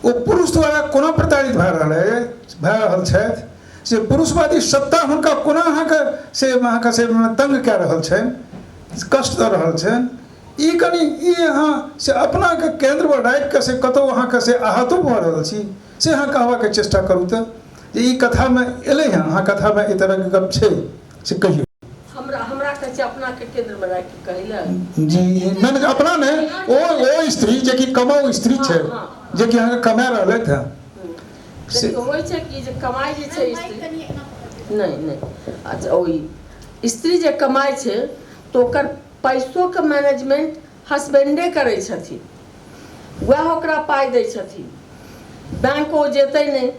Speaker 2: ओ पुरुष द्वारा कोना प्रताड़ित भए रहल अछि, भए रहल छथि, से पुरुषवादी सत्ता हुनका कोना अहाँके से अहाँके से तंग कए रहल छनि, कष्ट दऽ रहल छनि, ई कनि ई अहाँ से अपनाके केन्द्रमे राखिकऽ से कतहु अहाँके से आहतो भऽ रहल छी, से अहाँ कहबाके चेष्टा करू तऽ जे ई कथामे एलै हँ, अहाँ कथामे एहि तरहके गप छै से कहियौ।
Speaker 3: हमरा हमरा कहै छै अपनाके केन्द्रमे राखि कऽ कहै लए।
Speaker 2: जी नहि नहि, अपना नहि, ओ ओ स्त्री जे कि कमाउ स्त्री छै, जे कि अहाँके कमा रहलथि हँ।
Speaker 3: देखियौ होइ छै कि जे कमाइ जे छै स्त्री, नहि नहि, अच्छा ओहि स्त्री जे कमाइ छै तऽ ओकर पैसोके मैनेजमेंट हसबेंडे करै छथिन, वएह ओकरा पाइ दै छथिन। बैंक ओ जेतै नहि,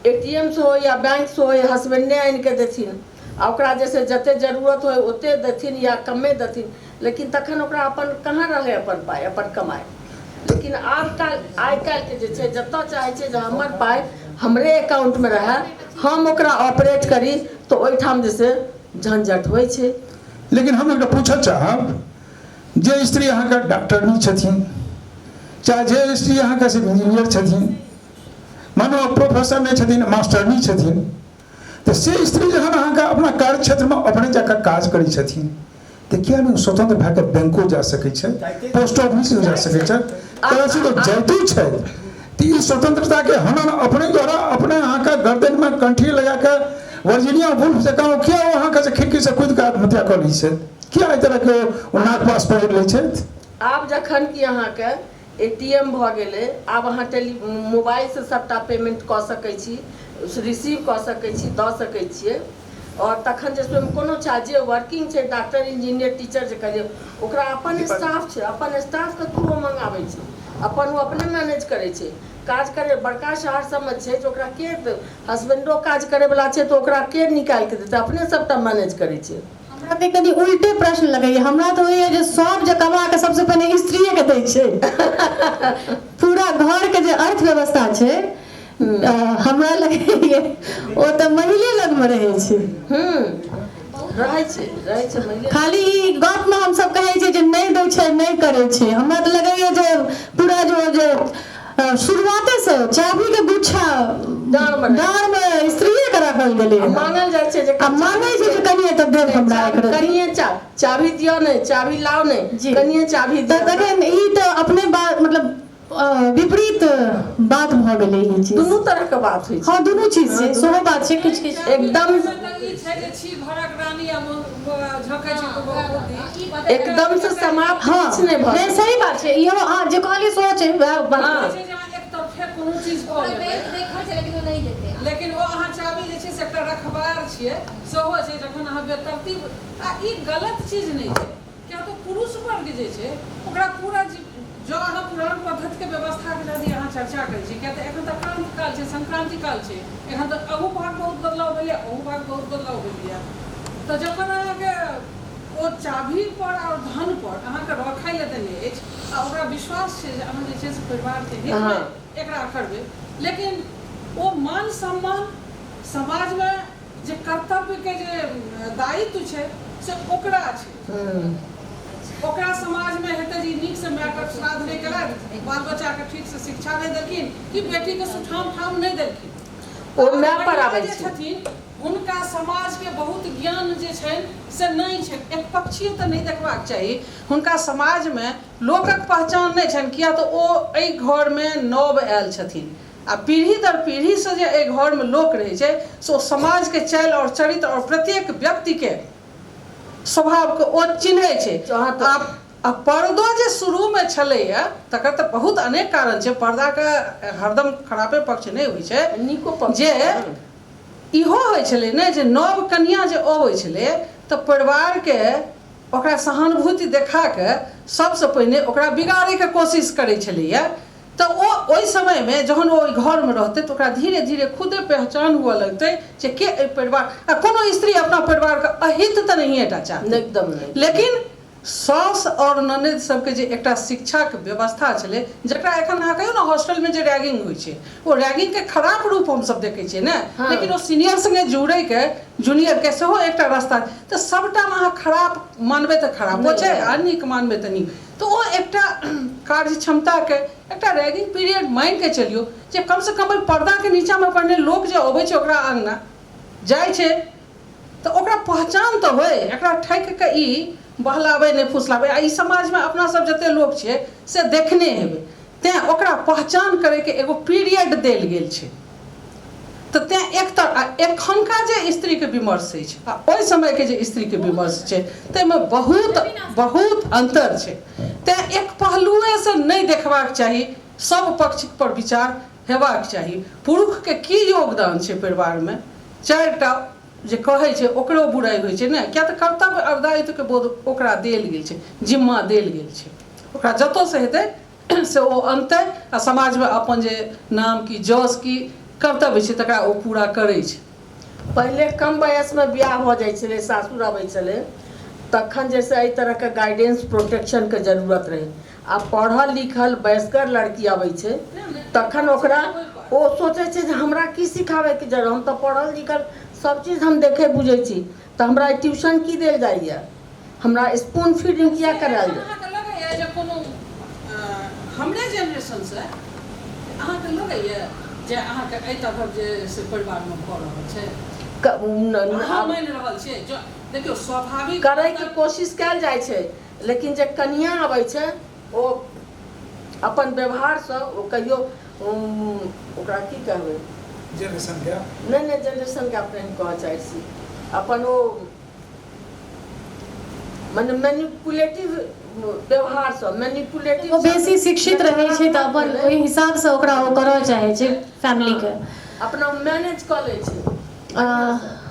Speaker 3: ATM से हो या बैंक से हो, हसबेंडे आनि कऽ देथिन, आ ओकरा जैसे जते जरूरत होइ ओते देथिन या कमे देथिन, लेकिन तखन ओकरा अपन कहाँ रहै अपन पाइ, अपन कमाइ। लेकिन आब काल्हि आइ काल्हिके जे छै जतऽ चाहै छै जे हमर पाइ हमरे अकाउंटमे रहए, हम ओकरा ऑपरेट करी, तऽ ओहिठाम जे से झंझट होइ छै।
Speaker 2: लेकिन हम एकटा पूछऽ चाहब, जे स्त्री अहाँके डॉक्टरनी छथिन, चाहे जे स्त्री अहाँके से इंजीनियर छथिन, मानो प्रोफेसर नहि छथिन, मास्टरनी छथिन, तऽ से स्त्री जहन अहाँके अपना कार्य क्षेत्रमे अपने जाकऽ काज करै छथिन तऽ किया नहि स्वतंत्र भए कऽ बैंको जा सकै छै, पोस्ट ऑफिस जा सकै छै, तऽ तऽ जाइतो छै। तऽ ई स्वतंत्रताके हनन अपने द्वारा अपने अहाँके गर्दनमे कंठी लगा कऽ वर्जीनिया वुल्फ जकाँ ओ किया ओ अहाँके से खिड़कीसँ कूदि कऽ आत्महत्या कऽ लै छै, किया एहि तरहके ओ नाक पास पहिर लै छथि?
Speaker 3: आब जखन कि अहाँके ATM भऽ गेलै, आब अहाँ टेली मोबाइलसँ सभटा पेमेंट कऽ सकै छी, रिसीव कऽ सकै छी, दऽ सकै छियै। आओर तखन जे ओहिमे कोनो चाहे जे वर्किंग छै, डॉक्टर इंजीनियर टीचर जे कहलियै, ओकरा अपन स्टाफ छै, अपन स्टाफके थ्रू ओ मङ्गाबै छै, अपन ओ अपने मैनेज करै छै। काज करै बड़का शहर सबमे छै जे ओकरा के हसबेंडो काज करैवला छै तऽ ओकरा के निकालि कऽ देतै, अपने सभटा मैनेज करै छै।
Speaker 1: हमरा तऽ कनि उल्टे प्रश्न लगैया, हमरा तऽ होइया जे सब जे कमा के सबसे पहिने स्त्रीए के दै छै, पूरा घर के जे अर्थव्यवस्था छै हमरा लगैया ओ तऽ महिले लगमे रहै छै।
Speaker 3: रहै छै, रहै छै महिले।
Speaker 1: खाली ई गपमे हमसब कहै छियै जे नहि दै छै, नहि करै छै, हमरा तऽ लगैया जे पूरा जो जे शुरुआते से चाभी के गुच्छा डाँड़मे स्त्रीए के राखल गेलै,
Speaker 3: मांगल जाइ छै जे
Speaker 1: आ मांगै छै जे कनिए तऽ देब हमरा एक रत्ती,
Speaker 3: कनिए चाभी दिअ, नहि चाभी लाउ, नहि कनिए चाभी
Speaker 1: दिअ। तखन ई तऽ अपने बात मतलब विपरीत बात भऽ गेलै। ई चीज
Speaker 3: दुनू तरहके बात होइ छै।
Speaker 1: हँ दुनू चीज छै, सेहो बात छै, किछु किछु
Speaker 3: एकदम
Speaker 4: ई छै जे छी घरक रानी आ झकै छै
Speaker 3: एकदम से समाप्त।
Speaker 1: हँ
Speaker 3: किछु नहि भऽ
Speaker 1: नहि, सही बात छै, इहो अहाँ जे कहलियै सेहो छै, वएह बात।
Speaker 4: छै जे अहाँ एकतरफे कोनो चीज कऽ लेबै, लेकिन ओ अहाँ चाभी जे छै से एकटा रखबार छियै, सेहो छै जखन अहाँ बेतरतीब, आ ई गलत चीज नहि छै, किया तऽ पुरुष वर्ग जे छै ओकरा पूरा जँ अहाँ पुरान पद्धतिके व्यवस्थाके यदि अहाँ चर्चा करै छी, किया तऽ एखन तऽ क्रान्ति काल छै, संक्रान्ति काल छै, एखन तऽ अहू भाग बहुत बदलाव भेलैए, अहू भाग बहुत बदलाव भेलैए, तऽ जखन अहाँके ओ चाभी पर आओर धन पर अहाँके रखै लए देने अछि आ ओकरा विश्वास छै जे अहाँ जे छै से परिवारके हितमे एकरा करबै, लेकिन ओ मान सम्मान समाजमे जे कर्तव्यके जे दायित्व छै से ओकरा छै, ओकरा समाजमे हेतै जे नीकसँ मायके श्राद्ध नहि केलथि, बाल बच्चाके ठीकसँ शिक्षा नहि देलखिन, कि बेटीके सुठाम ठाम नहि देलखिन,
Speaker 3: ओ माय पर आबै
Speaker 4: जे
Speaker 3: छै।
Speaker 4: छथिन हुनका समाजके बहुत ज्ञान जे छनि से नहि छनि, एकपक्षीय तऽ नहि देखबाक चाही, हुनका समाजमे लोकक पहचान नहि छनि, किया तऽ ओ एहि घरमे नव आयल छथिन आ पीढ़ी दर पीढ़ीसँ जे एहि घरमे लोक रहै छै से ओ समाजके चालि आओर चरित्र आओर प्रत्येक व्यक्तिके स्वभावके ओ चिन्है छै। आ पर्दो जे शुरूमे छलैए तकर तऽ बहुत अनेक कारण छै, पर्दाके हरदम खरापे पक्ष नहि होइ छै,
Speaker 3: नीको पक्ष
Speaker 4: जे इहो होइ छलै ने जे नव कनिया जे अबै छलै तऽ परिवारके ओकरा सहानुभूति देखा कऽ सबसँ पहिने ओकरा बिगाड़ैके कोशिश करै छलैए, तऽ ओ ओहि समयमे जहन ओ ओहि घरमे रहतै तऽ ओकरा धीरे धीरे खुदे पहचान हुअ लगतै जे के एहि परिवार, आ कोनो स्त्री अपना परिवारके अहित तऽ नहिए टा चाहतै,
Speaker 3: एकदम नहि।
Speaker 4: लेकिन साउस आओर ननदि सबके जे एकटा शिक्षाके व्यवस्था छलै, जकरा एखन अहाँ कहियौ ने हॉस्टलमे जे रैगिंग होइ छै, ओ रैगिंगके खराब रूप हमसब देखै छियै ने, लेकिन ओ सीनियर सङ्गे जुड़ैके जूनियरके सेहो एकटा रास्ता, तऽ सबटामे अहाँ खराब मानबै तऽ खराबो छै आ नीक मानबै तऽ नीक, तऽ ओ एकटा कार्य क्षमताके एकटा रैगिंग पीरियड मानिके चलियौ जे कमसँ कम ओहि पर्दाके नीचाँमे पहिने लोक जे अबै छै ओकरा अङ्गना जाइ छै तऽ ओकरा पहचान तऽ होइ, एकरा ठकि कऽ ई बहलाबै नहि फुसलाबै। आ ई समाजमे अपना सब जते लोक छियै से देखने हेबै, तेँ ओकरा पहचान करैके एगो पीरियड देल गेल छै। तऽ तेँ एक तऽ आ एखनका जे स्त्रीके विमर्श अछि आ ओहि समयके जे स्त्रीके विमर्श छै ताहिमे बहुत बहुत अन्तर छै। तेँ एक पहलुएसँ नहि देखबाक चाही, सब पक्ष पर विचार हेबाक चाही। पुरुषके की योगदान छै परिवारमे, चारिटा जे कहै छै ओकरो बुराइ होइ छै ने, किया तऽ कर्तव्य आओर दायित्वके बोध ओकरा देल गेल छै, जिम्मा देल गेल छै, ओकरा जतऽसँ हेतै से ओ अनतै आ समाजमे अपन जे नाम की जस की कर्तव्य छै तकरा ओ पूरा करै छै।
Speaker 3: पहिले कम वयसमे बियाह भऽ जाइ छलै, सासुर अबै छलै, तखन जे से एहि तरहके गाइडेंस प्रोटेक्शनके जरूरत रहै। आ पढ़ल लिखल वयस्कर लड़की अबै छै तखन ओकरा ओ सोचै छै जे हमरा की सिखाबैके जरूरत, हम तऽ पढ़ल लिखल सब चीज हम देखै बुझै छी, तऽ हमरा ट्यूशन की देल जाइए, हमरा स्पून फीडिंग किया करायल जाय।
Speaker 4: अहाँके लगैए जे कोनो हमरे जेनरेशनसँ अहाँके लगैए जे अहाँके एहि तरहक जे से परिवारमे भऽ रहल छै, अहाँ मानि रहल छियै? देखियौ स्वाभाविक
Speaker 3: करैके कोशिश कयल जाइ छै, लेकिन जे कनिया अबै छै ओ अपन व्यवहारसँ ओ कहियो ओकरा की कहबै,
Speaker 2: जेनरेशन गैप,
Speaker 3: नहि नहि जेनरेशन गैप नहि कहऽ चाहै छी, अपन ओ मने मैनिपुलेटिव व्यवहारसँ, मैनिपुलेटिव
Speaker 1: ओ बेसी शिक्षित रहै छै तऽ अपन ओहि हिसाबसँ ओकरा ओ करऽ चाहै छै फैमिलीके,
Speaker 3: अपना मैनेज कऽ लै छै।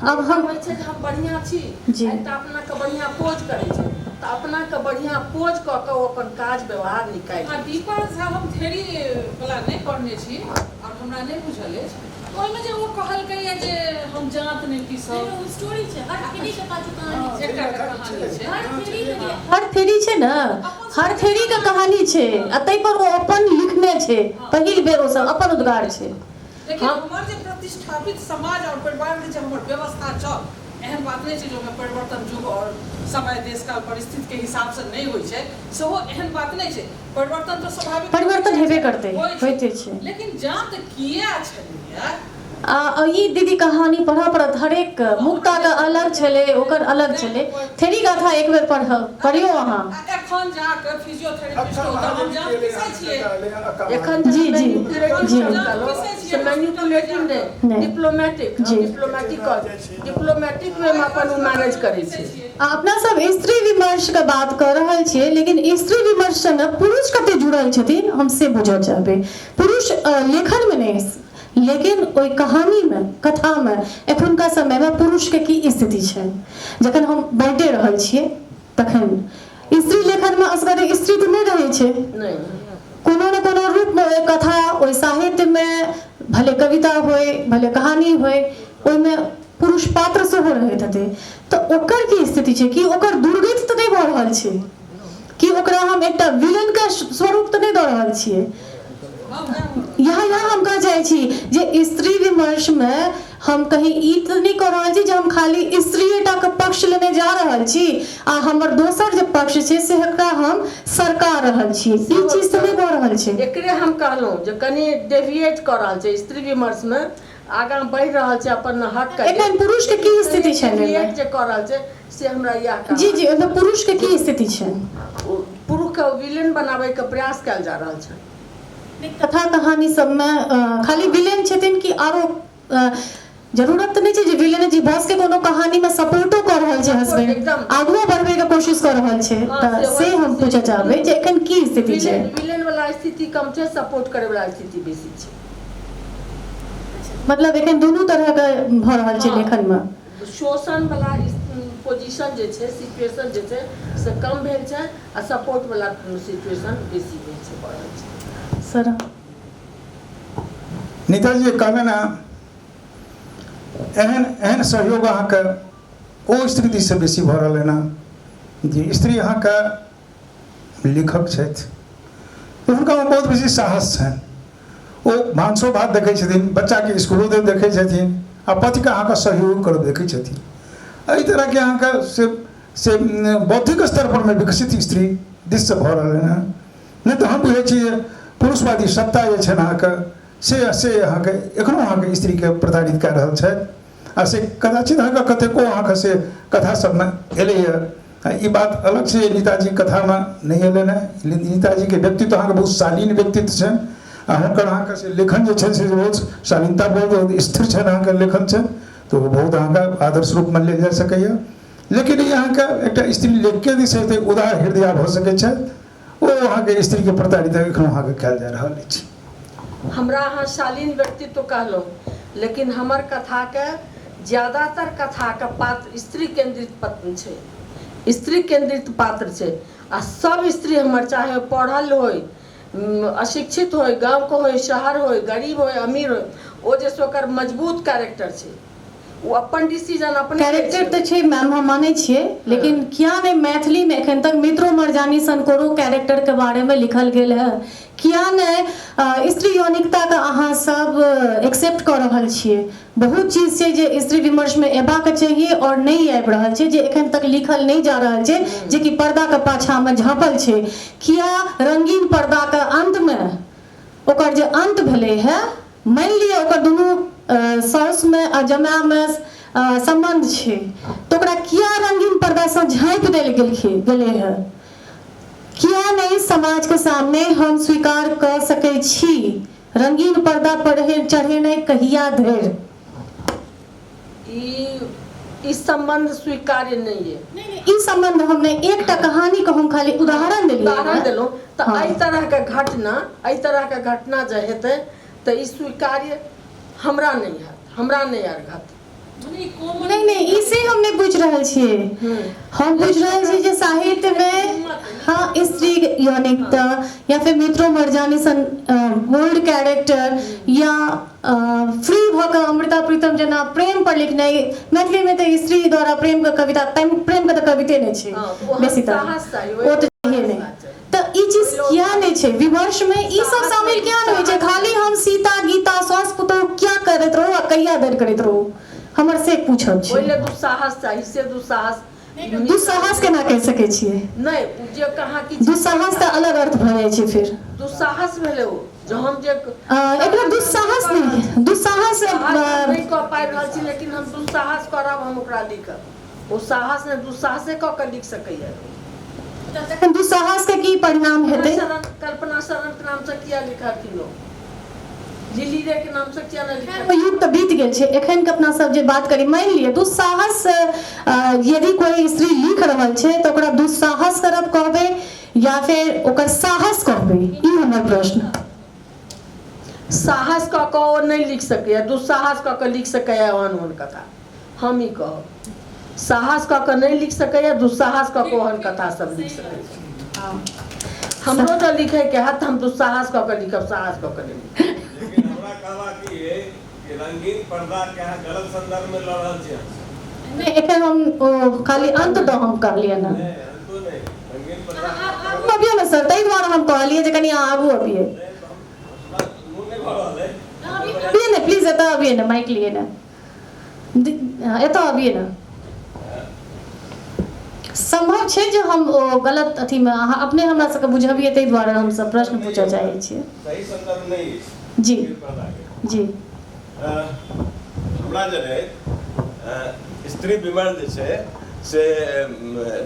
Speaker 1: आब हम
Speaker 3: होइ छै जे हम बढ़िआँ छी एकटा अपनाके बढ़िआँ पोज करै छै, तऽ अपनाके बढ़िआँ पोज कऽ कऽ ओ अपन काज व्यवहार निकालि।
Speaker 4: आ दीपा झा हम थेरी वला नहि पढ़ने छी आओर हमरा नहि बुझल अछि, ओहिमे जे ओ कहलकैए जे हम जाँत नहि पीसब,
Speaker 5: स्टोरी छै हर थेरी के पाछू कहानी छै,
Speaker 4: एकटा कहानी छै,
Speaker 1: हर थेरी छै ने, हर थेरी के कहानी छै आ ताहि पर ओ अपन लिखने छै, पहिल बेर ओ सब अपन उद्गार छै।
Speaker 4: लेकिन हमर जे प्रतिष्ठापित समाज और परिवार के जे हमर व्यवस्था छल, एहन बात नहि छै जे ओहिमे परिवर्तन युग और समय देश काल परिस्थिति के हिसाब से नहि होइ छै, सेहो एहन बात नहि छै। परिवर्तन तऽ स्वाभाविक
Speaker 1: परिवर्तन हेबे करतै, होइते छै।
Speaker 4: लेकिन जात किया छलैया
Speaker 1: आ ई दीदी कहानी पढ़ऽ पड़त हरेक, मुक्ताके अलग छलै, ओकर अलग छलै, थेरी गाथा एक बेर पढ़ियौ अहाँ।
Speaker 4: एखन जाके फिजियोथेरेपिस्ट ओतऽ हम जाँत पीसै छियै
Speaker 3: एखन।
Speaker 1: जी जी जी
Speaker 3: से मैनिपुलेटिव नहि, डिप्लोमेटिक, डिप्लोमेटिक डिप्लोमेटिक वे मे अपन ओ मैनेज करै छै।
Speaker 1: आ अपना सब स्त्री विमर्श के बात कऽ रहल छियै, लेकिन स्त्री विमर्श से ने पुरुष कते जुड़ल छथिन हम से बुझऽ चाहबै। पुरुष लेखन मे नहि, लेकिन ओहि कहानीमे, कथामे एखुनका समयमे पुरुषके की स्थिति छै, जखन हम बाँटि रहल छियै तखन स्त्री लेखनमे असगरे स्त्री तऽ नहि रहै छै, कोनो ने कोनो रूपमे ओहि कथा ओहि साहित्यमे, भले कविता होइ भले कहानी होइ, ओहिमे पुरुष पात्र सेहो रहैत हेतै, तऽ ओकर की स्थिति छै? कि ओकर दुर्गति तऽ नहि भऽ रहल छै? कि ओकरा हम एकटा विलनके स्वरूप तऽ नहि दऽ रहल छियै? यहाँ यहाँ हम कह जाइ छी जे स्त्री विमर्शमे हम कहीं ई तऽ नहि कऽ रहल छी जे हम खाली स्त्रीएटाके पक्ष लेने जा रहल छी आ हमर दोसर जे पक्ष छै से एकरा हम सरका रहल छी, ई चीज तऽ नहि भऽ रहल छै।
Speaker 3: एकरे हम कहलहुँ जे कनि डेविएट कऽ रहल छै, स्त्री विमर्शमे आगाँ बढ़ि रहल छै अपन हक के।
Speaker 1: एखन पुरुषके की स्थिति छनि एहिमे?
Speaker 3: डेविएट जे कऽ रहल छै से हमरा इएह।
Speaker 1: जी जी, ओहिमे पुरुषके की स्थिति छै?
Speaker 3: पुरुषके विलेन बनाबैके प्रयास कयल जा रहल छै।
Speaker 1: कथा कहानी सबमे खाली विलेन छथिन कि आरो? जरूरत तऽ नहि छै जे विलेन जी भऽ सकै कोनो कहानीमे सपोर्टो कऽ रहल छै, हस्बैंड आगुओ बढ़बैके कोशिश कऽ रहल छै, तऽ से हम पूछऽ चाहबै जे एखन की स्थिति छै?
Speaker 3: विलेन वाला स्थिति कम छै, सपोर्ट करै वाला स्थिति बेसी छै।
Speaker 1: मतलब एखन दुनू तरहके भऽ रहल छै लेखनमे।
Speaker 3: शोषण वाला पोजिशन जे छै, सिचुएशन जे छै से कम भेल छै आ सपोर्ट वाला सिचुएशन बेसी भेल छै, बढ़ल छै।
Speaker 1: सर
Speaker 2: नेताजी कहलनि हँ, एहन एहन सहयोग अहाँके ओ स्त्री दिससँ बेसी भऽ रहल हँ जे स्त्री अहाँके लेखक छथि तऽ हुनकामे बहुत बेसी साहस छनि। ओ भानसो भात देखै छथिन, बच्चाके इसकुलो देखै छथिन आ पतिके अहाँके सहयोग करब देखै छथिन। एहि तरहके अहाँके से से बौद्धिक स्तर परमे विकसित स्त्री दिससँ भऽ रहलै हँ। नहि तऽ हम बुझै छी जे पुरुषवादी सत्ता जे छनि अहाँके से से अहाँके एखनो अहाँके स्त्रीके प्रताड़ित कए रहल छथि आ से कदाचित अहाँके कतेको अहाँके से कथा सबमे एलैए। आ ई बात अलग छै जे नीताजी कथामे नहि एलनि हँ। नीताजीके व्यक्तित्व अहाँके बहुत शालीन व्यक्तित्व छनि आ हुनकर अहाँके से लेखन जे छनि से बहुत शालीनता बहुत स्थिर छनि अहाँके लेखन छनि, तऽ ओ बहुत अहाँके आदर्श रूपमे लेल जा सकैए। लेकिन ई अहाँके एकटा स्त्री लेखके दिस एतेक उदार हृदय भऽ सकै छथि, ओ अहाँके स्त्रीके प्रताड़ित एखनो अहाँके कयल जा रहल अछि।
Speaker 3: हमरा अहाँ शालीन व्यक्तित्व कहलहुँ, लेकिन हमर कथाके ज्यादातर कथाके पात्र स्त्री केन्द्रित पत्र छै, स्त्री केन्द्रित पात्र छै आ सब स्त्री हमर चाहे पढ़ल होइ, अशिक्षित होइ, गाँवके होइ, शहर होइ, गरीब होइ, अमीर होइ, ओ जे छै ओकर मजबूत कैरेक्टर छै। ओ अपन डिसीजन अपने लै
Speaker 1: कैरेक्टर
Speaker 3: छै।
Speaker 1: तऽ छै मैम, हम मानै छियै, लेकिन किया नहि मैथिलीमे एखन तक मित्रो मरजानी सन कोनो कैरेक्टरके बारेमे लिखल गेल है? किया नहि स्त्री यौनिकताके अहाँ सब एक्सेप्ट कऽ रहल छियै? बहुत चीज छै जे स्त्री विमर्शमे अयबाक चाहिए आओर नहि आबि रहल छै, जे एखन तक लिखल नहि जा रहल छै, जेकि पर्दाके पाछाँमे झाँपल छै। किया रंगीन पर्दाके अन्तमे ओकर जे अन्त भेलै हे, मानि लिअ ओकर दुनू साउसमे आ जमायमे सम्बन्ध छै, तऽ ओकरा किया रंगीन पर्दासँ झाँपि देल गेलखिन गेलै हे? किया नहि समाजके सामने हम स्वीकार कऽ सकै छी? रंगीन पर्दा पर चढ़ेनाइ कहिया धरि?
Speaker 3: ई ई सम्बन्ध स्वीकार्य नहि अइ।
Speaker 1: नहि, ई सम्बन्ध हम नहि, एकटा कहानीके हम खाली उदाहरण देलियै।
Speaker 3: उदाहरण देलहुँ तऽ
Speaker 1: हँ।
Speaker 3: एहि तरहके घटना, एहि तरहके घटना जे हेतै तऽ ई स्वीकार्य हमरा नहि हैत, हमरा नहि अरघत।
Speaker 1: नहि नहि, ई से हम नहि बुझि रहल छियै। हम बुझि रहल छी जे साहित्यमे हँ स्त्री यौनिकता या फिर मित्रो मरजानी सन बोल्ड कैरेक्टर या फ्री भऽ कऽ अमृता प्रीतम जेना प्रेम पर लिखनाइ, मैथिलीमे तऽ स्त्री द्वारा प्रेमके कविता, प्रेमके तऽ कविते नहि छै
Speaker 3: हँ, तऽ ओहन
Speaker 1: बेसी तर
Speaker 3: साहस चाही,
Speaker 1: ओ तऽ चाहिए नहि। तऽ ई चीज किया नहि छै विमर्शमे? ई सब शामिल किया नहि होइ छै? खाली हम सीता गीता सास पुतोह किया करैत रहू आ कहिया धरि करैत रहू, हमर से पूछब छै।
Speaker 3: ओहि लए दुस्साहस चाही, से दुस्साहस।
Speaker 1: दुस्साहस केना कहि सकै छियै?
Speaker 3: नहि, ओ जे कहाँ की
Speaker 1: दुस्साहस तऽ अलग अर्थ भऽ जाइ छै फेर।
Speaker 3: दुस्साहस भेलै ओ जे हम जे
Speaker 1: एकरा दुस्साहस नहि, दुस्साहस
Speaker 3: साहस नहि कऽ पाबि रहल छी, लेकिन हम दुस्साहस करब, हम ओकरा लिखब। ओ साहस नहि, दुस्साहसे कऽ कऽ लिख सकैए।
Speaker 1: तखन दुस्साहस के की परिणाम हेतै?
Speaker 3: कल्पना शरण के नामसँ किया लिखलखिन ओ? लिली रे के नामसँ किया नहि लिखलखिन?
Speaker 1: युग तऽ बीत गेल छै। एखन के अपना सब जे बात करी, मानि लिअ दुस्साहस यदि कोई स्त्री लिख रहल छै तऽ ओकरा दुस्साहस करब कहबै या फेर ओकर साहस कहबै? ई हमर प्रश्न।
Speaker 3: साहस कऽ कऽ ओ नहि लिख सकैए, दुस्साहस कऽ कऽ लिख सकैए ओहन ओहन कथा। हम ई कहब, साहस कऽ कऽ नहि लिख सकैए, दुस्साहस कऽ कऽ ओहन कथा सब लिख सकैए। हमरो जँ लिखैके हैत तऽ हम दुस्साहस कऽ कऽ लिखब, साहस कऽ कऽ नहि लिखब।
Speaker 6: लेकिन हमरा कहबाक ई अइ कि रंगीन पर्दाके अहाँ गलत सन्दर्भमे लऽ रहल छी अहाँ।
Speaker 1: नहि, एखन हम ओ खाली अन्त दऽ हम कहलियै ने।
Speaker 6: नहि, अन्तो नहि, रंगीन पर्दा।
Speaker 1: आगू अबियौ ने सर, ताहि दुआरे हम कहलियै जे कनि अहाँ आगू अबियै।
Speaker 6: नहि, हमरा मोन नहि भऽ रहल अइ।
Speaker 1: अबियै ने प्लीज, एतऽ अबियै ने, माइक लियै ने, एतऽ अबियै ने। सम्भव छै जे हम ओ गलत अथीमे, अहाँ अपने हमरा सबके बुझबियै, ताहि दुआरे हमसब प्रश्न पूछऽ चाहै छियै।
Speaker 6: सही सन्दर्भ नहि अछि।
Speaker 1: जी।
Speaker 6: रंगीन पर्दाके।
Speaker 1: जी।
Speaker 6: हमरा जनैत स्त्री विमर्श जे छै से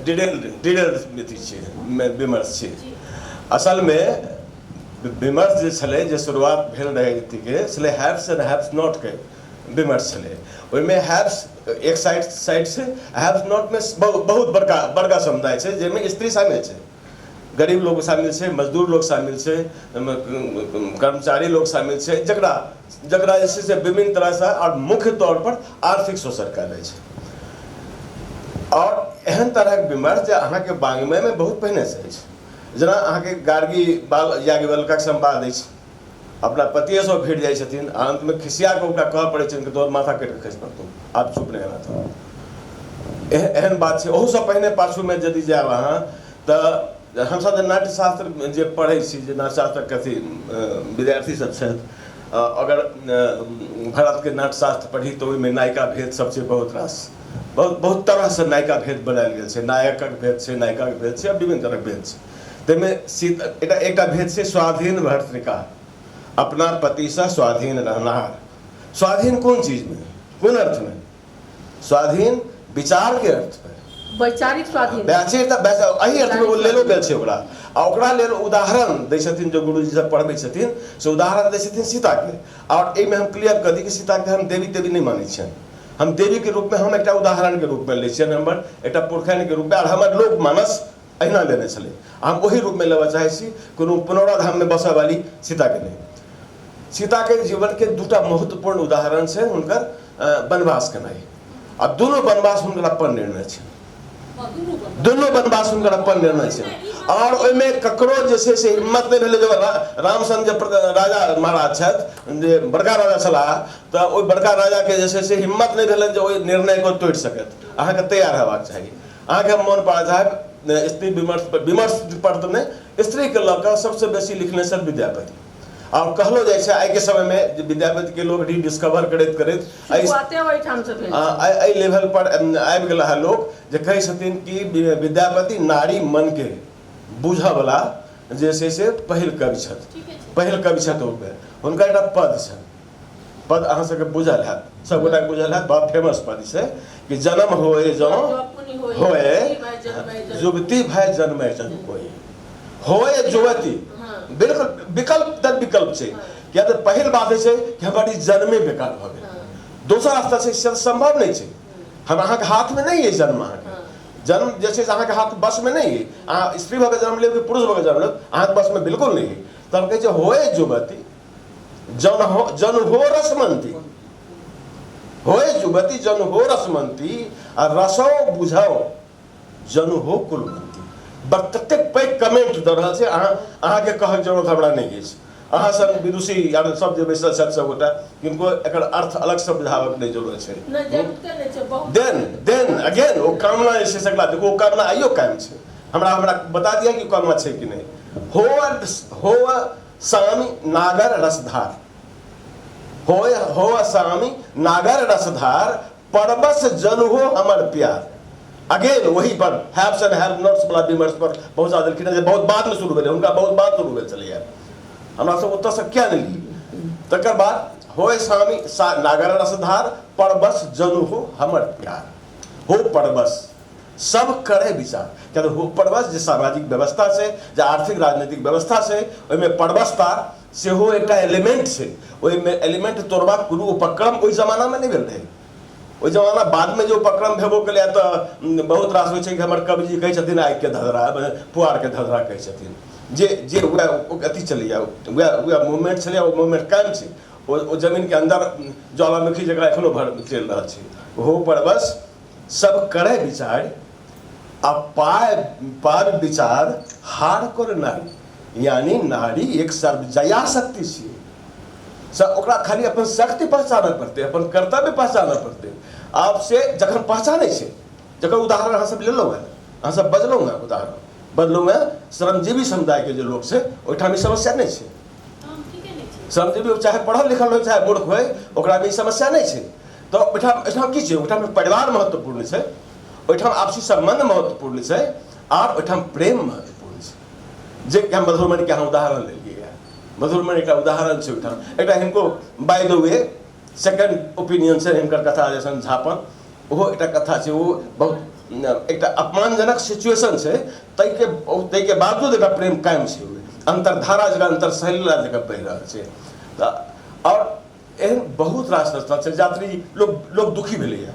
Speaker 6: डिटेल डिटेल अथी छै, विमर्श छै। असलमे विमर्श जे छलै, जे शुरुआत भेल रहै अथीके छलै, हैव्स एंड हैव्स नॉटके विमर्श छलै। ओहिमे हैव्स एक साइड साइड छै, हैव्स नॉटमे बहुत बड़का बड़का समुदाय छै जाहिमे स्त्री शामिल छै, गरीब लोग शामिल छै, मजदूर लोग शामिल छै, कर्मचारी लोग शामिल छै, जकरा जकरा जे छै से विभिन्न तरहसँ आओर मुख्य तौर पर आर्थिक शोषण कयल जाइ छै। आओर एहन तरहक विमर्श जे अहाँके वाङ्मयमे बहुत पहिनेसँ अछि, जेना अहाँके गार्गी बाल याज्ञवल्क्यक संवाद अछि, अपना पतिएसँ भेट जाइ छथिन आ अन्तमे खिसिया कऽ ओकरा कहऽ पड़ै छनि कि तोहर माथा कटि कऽ खसि पड़तौ, आब चुप नहि रहना। तो एहन बात छै। ओहूसँ पहिने पाछूमे यदि जायब अहाँ तऽ हमसभ जे नाट्यशास्त्र जे पढ़ै छी, जे नाट्यशास्त्रक अथी विद्यार्थी सब छथि, अगर भरतके नाट्यशास्त्र पढ़ी तऽ ओहिमे नायिका भेद सब छै। बहुत रास बहुत बहुत तरहसँ नायिका भेद बनायल गेल छै, नायकक भेद छै, नायिकाके भेद छै आ विभिन्न तरहक भेद छै। ताहिमे सीता एकटा एकटा भेद छै स्वाधीन भर्तृका, अपना पतिसँ स्वाधीन रहनाहार। स्वाधीन कोन चीजमे, कोन अर्थमे? स्वाधीन विचारके अर्थमे,
Speaker 3: वैचारिक स्वाधीन,
Speaker 6: वैचारिक एहि अर्थमे ओ लेलो गेल छै ओकरा। आ ओकरा लेल उदाहरण दै छथिन जो गुरुजी सब पढ़बै छथिन, से उदाहरण दै छथिन सीताके। आओर एहिमे हम क्लियर कऽ दी कि सीताके हम देवी देवी नहि मानै छियनि, हम देवीके रूपमे हम एकटा उदाहरणके रूपमे लै छियनि, हमर एकटा पुरखैनके रूपमे, आओर हमर लोक मानस अहिना लेने छलै, हम ओही रूपमे लेबऽ चाहै छी, कोनो पुनौरा धाममे बसऽ वाली सीताके नहि। सीताके जीवनके दूटा महत्वपूर्ण उदाहरण छै हुनकर वनवास केनाइ, आ दुनू वनवास हुनकर अपन निर्णय छै, दुनू वनवास हुनकर अपन निर्णय छै। और ओहिमे ककरो जे छै से हिम्मत नहि भेलै, जब राम सन जे राजा महाराज छथि, जे बड़का राजा छलाह, तऽ ओहि बड़का राजाके जे छै से हिम्मत नहि भेलनि जे ओहि निर्णयके तोड़ि सकथि। अहाँके तैयार हेबाक चाही। अहाँके हम मोन पाड़ऽ चाहब, स्त्री विमर्श पर, विमर्श पर तऽ नहि, स्त्रीके लऽ कऽ सबसँ बेसी लिखने छथि विद्यापति। और कहलो जाइ छै आइके समयमे जे विद्यापतिके लोक रिडिस्कवर करैत करैत एहि लेवल पर आबि गेला है लोक, जे कहै छथिन कि विद्यापति नारी मनके बुझऽवला जे छै से पहिल कवि छथि, पहिल कवि छथि। ओहिमे हुनकर एकटा पद छनि, पद अहाँ सबके बुझल हैत, सब गोटाके बुझल हैत, बड़ा फेमस पद छै कि जन्म होए जँ होए युवती भय जन्मे जन कोई, होए युवती, बिल्कुल विकल्प दर विकल्प छै। किया तऽ पहिल बात होइ छै कि हमर ई जन्मे बेकार भऽ गेल, दोसर रास्ता छै से सम्भव नहि छै, हम अहाँके हाथमे नहि अइ जन्म, अहाँके जन्म जे छै से अहाँके हाथ बसमे नहि अइ, अहाँ स्त्री भऽ कऽ जन्म लेब कि पुरुष भऽ कऽ जन्म लेब अहाँके बसमे बिल्कुल नहि अइ। तब कहै छै होए युवती जन हो, जन हो रसमंती, होए युवती जन हो रसमंती, आ रसो बुझाओ जन हो कुलवंती। बड़ ततेक पैघ कमेंट दऽ रहल छै, अहाँ अहाँके कहक जरूरत हमरा नहि अछि। अहाँ सब विदुषी यार सब जे बैसल छथि सबगोटा, किनको एकर अर्थ अलगसँ बुझाबक नहि जरूरत छै। देन देन अगेन ओ कामना जे छै से देखू, ओ कामना आइयो कायम छै। हमरा हमरा बता दिअ कि कामना छै कि नहि। हो हो सामी नागर रसधार, होय हो सामी नागर रसधार, परबस जन हो हमर प्यार। अगेन वही पर हैव्स एंड have nots वाला विमर्श पर पहुंचा देलखिन जे बहुत बाद में शुरू भेलै, हुनका बहुत बाद शुरू भेल छलैया, हमरा सब ओतऽसँ किया नहि ली। तकर बाद होय सामी नागर रसधार, परबस जन हो हमर प्यार, हो परबस सब करे विचार। किया तऽ हो परवश जे सामाजिक व्यवस्था छै, जे आर्थिक राजनीतिक व्यवस्था छै, ओहिमे परवशता सेहो एकटा एलिमेंट छै। ओहिमे एलिमेंट तोड़बाक कोनो उपक्रम ओहि जमानामे नहि भेल रहै। ओहि जमाना बादमे जे उपक्रम भेबो केलै तऽ बहुत रास होइ छै कि हमर कविजी कहै छथिन आगिके धधरा, पुआरके धधरा कहै छथिन, जे जे वएह अथी छलैए, वएह वएह मूवमेंट छलैए, ओ मूवमेंट कायम छै। ओ जमीनके अन्दर ज्वालामुखी जकरा एखनो भर चलि रहल छै। हो परवश सब करे विचार, आ पाय पार विचार हार कर नारी, यानी नारी एक सर्वजया शक्ति छियै। ओकरा खाली अपन शक्ति पहचानऽ पड़तै, अपन कर्तव्य पहचानऽ पड़तै। आब से जखन पहचानै छै, जकर उदाहरण अहाँ सब लेलहुँ हेँ, अहाँ सब बजलहुँ हेँ, उदाहरण बजलहुँ हेँ, श्रमजीवी समुदायके जे लोक छै ओहिठाम ई समस्या नहि छै। श्रमजीवी चाहे पढ़ल लिखल होइ चाहे मूर्ख होइ, ओकरामे ई समस्या नहि छै। तऽ ओहिठाम एहिठाम की छै, ओहिठाम परिवार महत्वपूर्ण छै, ओहिठाम आपसी सम्बन्ध महत्वपूर्ण छै, आर ओहिठाम प्रेम महत्वपूर्ण छै। जे कि हम मधुरमणिके अहाँ उदाहरण लेलियै, मधुरमणि एकटा उदाहरण छै। ओहिठाम एकटा हिनको by the way second opinion छै हिनकर कथा जैसन झापन, ओहो एकटा कथा छै, ओ बहुत एकटा अपमानजनक सिचुएशन छै, ताहिके ताहिके बावजूद एकटा प्रेम कायम छै, अन्तर्धारा जकाँ अन्तर्सलिला जकाँ बहि रहल छै। तऽ आओर एहन बहुत रास रचना छै। यात्री लोक लोक दुखी भेलैए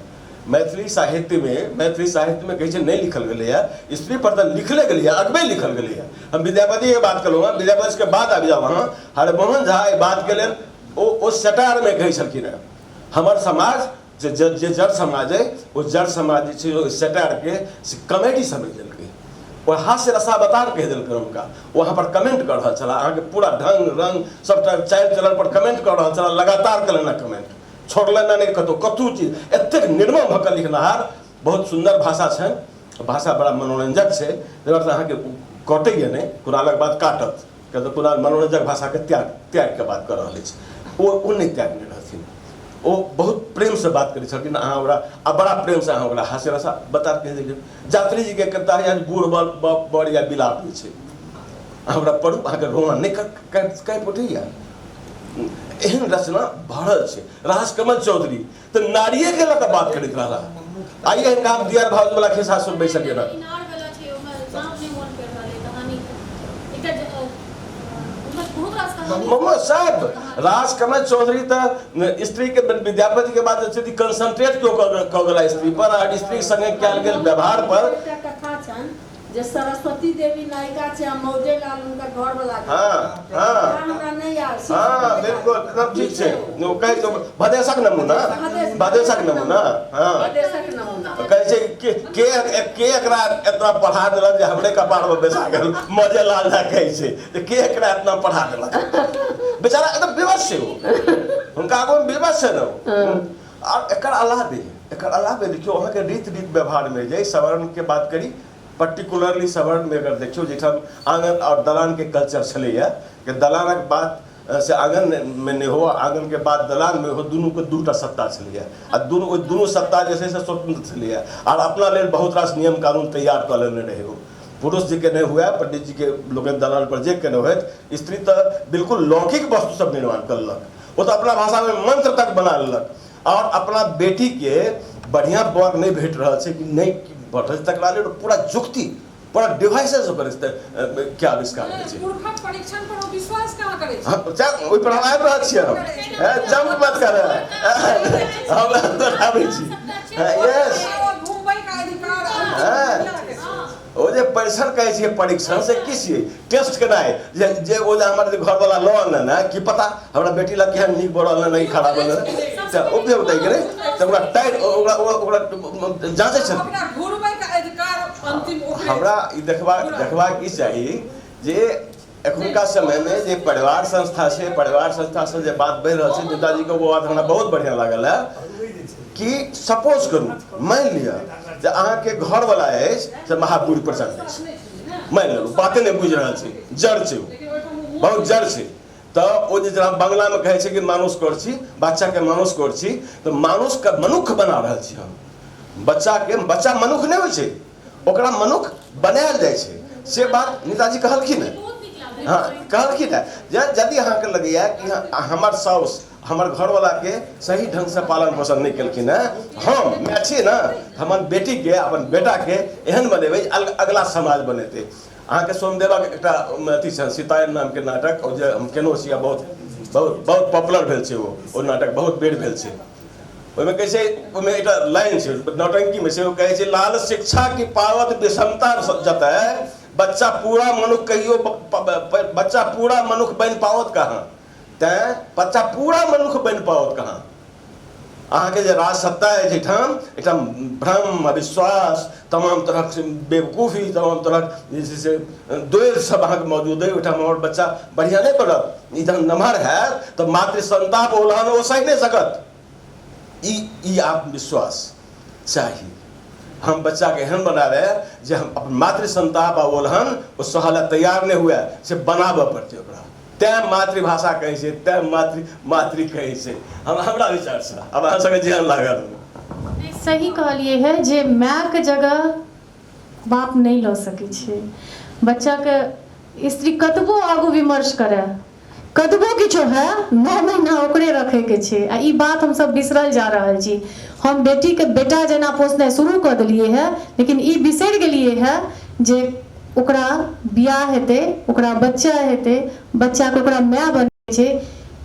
Speaker 6: मैथिली साहित्यमे, मैथिली साहित्यमे कहै छै नहि लिखल गेलैए स्त्री पर, तऽ लिखले गेलैए, अगबे लिखल गेलैए। हम विद्यापतिके बात केलहुँ हँ, विद्यापतिके बाद आबि जाउ अहाँ हरमोहन झा एहि बातके लेल ओ सटायरमे कहै छलखिन हेँ, हमर समाज जे जे जड़ समाज अइ, ओ जड़ समाज जे छै ओ सटायरके से कॉमेडी समझि लेलकै, ओ हास्य रसावतार कहि देलकै हुनका। ओ अहाँ पर कमेंट कऽ रहल छलाह, अहाँके पूरा ढंग रंग सबटा चालि चलन पर कमेंट कऽ रहल छलाह, लगातार केलनि कमेंट, छोड़लनि नहि कतहु कतहु चीज। एतेक निर्मम भऽ कऽ लिखनिहार, बहुत सुन्दर भाषा छनि, भाषा बड़ा मनोरंजक छै, ताहि दुआरे अहाँके कटैए नहि, कुणालक बात काटत, किया तऽ कुणाल मनोरंजक भाषाके त्याग त्यागिके बात कऽ रहल अछि, ओ नहि त्यागने रहथिन, ओ बहुत प्रेमसँ बात करै छलखिन। अहाँ ओकरा आ बड़ा प्रेमसँ अहाँ ओकरा हास्य रसा बता कहि देलियै। यात्री जीके कविता होइए बूढ़ बड़ या विलाप जे छै, अहाँ ओकरा पढ़ू, अहाँके रोआ नहि काँपि उठैया। एहन रचना भरल छै। राजकमल चौधरी तऽ नारिये के लऽ कऽ बात करैत रहला। आइए हिनका हम दियर भाउज वाला खिस्सा सुनबै सकै ना।
Speaker 5: इनार वाला छै, ओहिमे नाम नहि मोन पड़ि रहल अइ कहानी एकटा ओहिमे बहुत रास कहानी।
Speaker 6: मोहम्मद साहब, राजकमल चौधरी तऽ स्त्री के विद्यापति के बाद जे छै कंसंट्रेट क्यों कऽ गेला स्त्री पर आ स्त्री संगे कयल गेल व्यवहार पर।
Speaker 3: एकटा कथा छनि जे सरस्वती देवी नायिका छै आ मौजे लाल हुनकर घर वाला।
Speaker 6: हाँ हाँ,
Speaker 3: हमरा नहि याद।
Speaker 6: हाँ बिल्कुल, एकदम ठीक छै। ओ कहै छै भदेशक नमूना, भदेशक नमूना। हाँ,
Speaker 3: भदेशक नमूना
Speaker 6: कहै छै के के के एकरा एतना पढ़ा देलक जे हमरे कपार पर बैसा गेल। मजे लाल झा कहै छै जे के एकरा एतना पढ़ा देलक, बेचारा एकदम विवश छै ओ, हुनका आगूमे विवश छै ने ओ। आर एकर अलावे देखियौ, अहाँके रीत रीत व्यवहारमे जे सवर्णके बात करी, पर्टिकुलरली सवर्णमे अगर देखियौ, जाहिठाम आङ्गन आओर दलानके कल्चर छलैए कि दलानक बात से आङ्गनमे नहि हो, आङ्गनके बात दलानमे हो, दुनूके दूटा सत्ता छलैए आ दुनू ओहि दुनू सत्ता जे छै से स्वतंत्र छलैए आर अपना लेल बहुत रास नियम कानून तैयार कऽ लेने रहै ओ। पुरुष जीके नहि हुए, पंडित जीके लोकनि दलान पर जे केने होथि, स्त्री तऽ बिल्कुल लौकिक वस्तु सब निर्माण कऽ लेलक। ओ तऽ अपना भाषामे मंत्र तक बना लेलक। आओर अपना बेटीके बढ़िआँ वर नहि भेट रहल छै कि नहि भेटल, तकरा लेल पूरा जुक्ति, पूरा डिवाइसेस ओकर के आविष्कार होइ छै।
Speaker 4: पुरखक परीक्षण पर ओ विश्वास कहाँ करै छै?
Speaker 6: हाँ, ओहि पर हम आबि रहल छियै। हम जंप मत कर, हम आबै छी। यस।
Speaker 4: ओ घुमबै के अधिकार
Speaker 6: हाँ। ओ जे परीक्षण कहै छियै, परीक्षण से की छियै? टेस्ट केनाइ जे जे ओ जे हमर जे घरवाला लऽ अनलनि हँ, की पता हमरा बेटी लग केहन नीक बर अनलनि हँ, खराब अनलनि हँ, तऽ उपयोग दै के नहि तऽ ओकरा टाइट ओकरा ओकरा जाँचै छथिन।
Speaker 4: ओकरा घुरबै के अधिकार अंतिम ओकरे।
Speaker 6: हमरा ई देखबाक ई चाही जे एखुनका समयमे जे परिवार संस्था छै, परिवार संस्थासँ जे बात बढ़ि रहल छै, नेताजीके ओ बात हमरा बहुत बढ़िआँ लागल है कि सपोज करू, मानि लिअ जे अहाँके घरवला अछि से महाबूढ़ प्रचण्ड अछि, मानि लेलहुँ, बाते नहि बुझि रहल छै, जड़ छै, ओ बहुत जड़ छै, तऽ ओ जे जेना बंगलामे कहै छै कि मानुष करছি, बच्चाके मानुष करছি, तऽ मानुषके मनुख बना रहल छी हम बच्चाके। बच्चा मनुख नहि होइ छै, ओकरा मनुख बनायल जाइ छै, से बात नेताजी कहलखिन हँ।
Speaker 5: बहुत नीक लागल।
Speaker 6: हाँ, कहलखिन हँ जे यदि अहाँके लगैए कि हमर साउस हमर घरवलाके सही ढङ्गसँ पालन पोषण नहि केलखिन हँ, हम माय छी ने, हम बेटीके अपन बेटाके एहन बनेबै जे अगला समाज बनेतै। अहाँके सोमदेवक एकटा अथी छनि सीतायन नामके नाटक, ओ जे हम केलहुँ छी आ बहुत बहुत बहुत पॉपुलर भेल छै ओ नाटक, बहुत बेर भेल छै। ओहिमे कहै छै, ओहिमे एकटा लाइन छै, नौटंकीमे छै, ओ कहै छै लाल शिक्षा की पावत विषमता जतय बच्चा पूरा मनुख कहियो बच्चा पूरा मनुख बनि पाओत कहाँ? तैँ बच्चा पूरा मनुख बनि पाओत कहाँ? अहाँके जे राज सत्ता अछि एहिठाम एकठाम भ्रम, अविश्वास, तमाम तरहक बेवकूफी, तमाम तरहक जे छै से द्वेष सब अहाँके मौजूद अइ, ओहिठाम हमर बच्चा बढ़िआँ नहि पढ़त। ई जहन नमहर हैत तऽ मातृ संताप ओलहन ओ सहि नहि सकत। ई ई आत्मविश्वास चाही। हम बच्चाके एहन बनाबै जे हम अपन मातृ संताप आ ओलहन ओ सहऽ लए तैयार नहि हुए, से बनाबऽ पड़तै ओकरा। तैँ मातृभाषा कहै छै, तैँ मातृ मातृ कहै छै। हम हमरा विचारसँ आब अहाँ सबके जेहन लागल।
Speaker 1: नहि, सही कहलियै है जे मायके जगह बाप नहि लऽ सकै छै। बच्चाके स्त्री कतबो आगू विमर्श करए, कतबो किछो है, 9 महीना ओकरे रखैके छै आ ई बात हमसब बिसरल जा रहल छी। हम बेटीके बेटा जेना पोसनाइ शुरू कऽ देलियै है, लेकिन ई बिसरि गेलियै है जे ओकरा बियाह हेतै, ओकरा बच्चा हेतै, बच्चाके ओकरा माय बनै छै।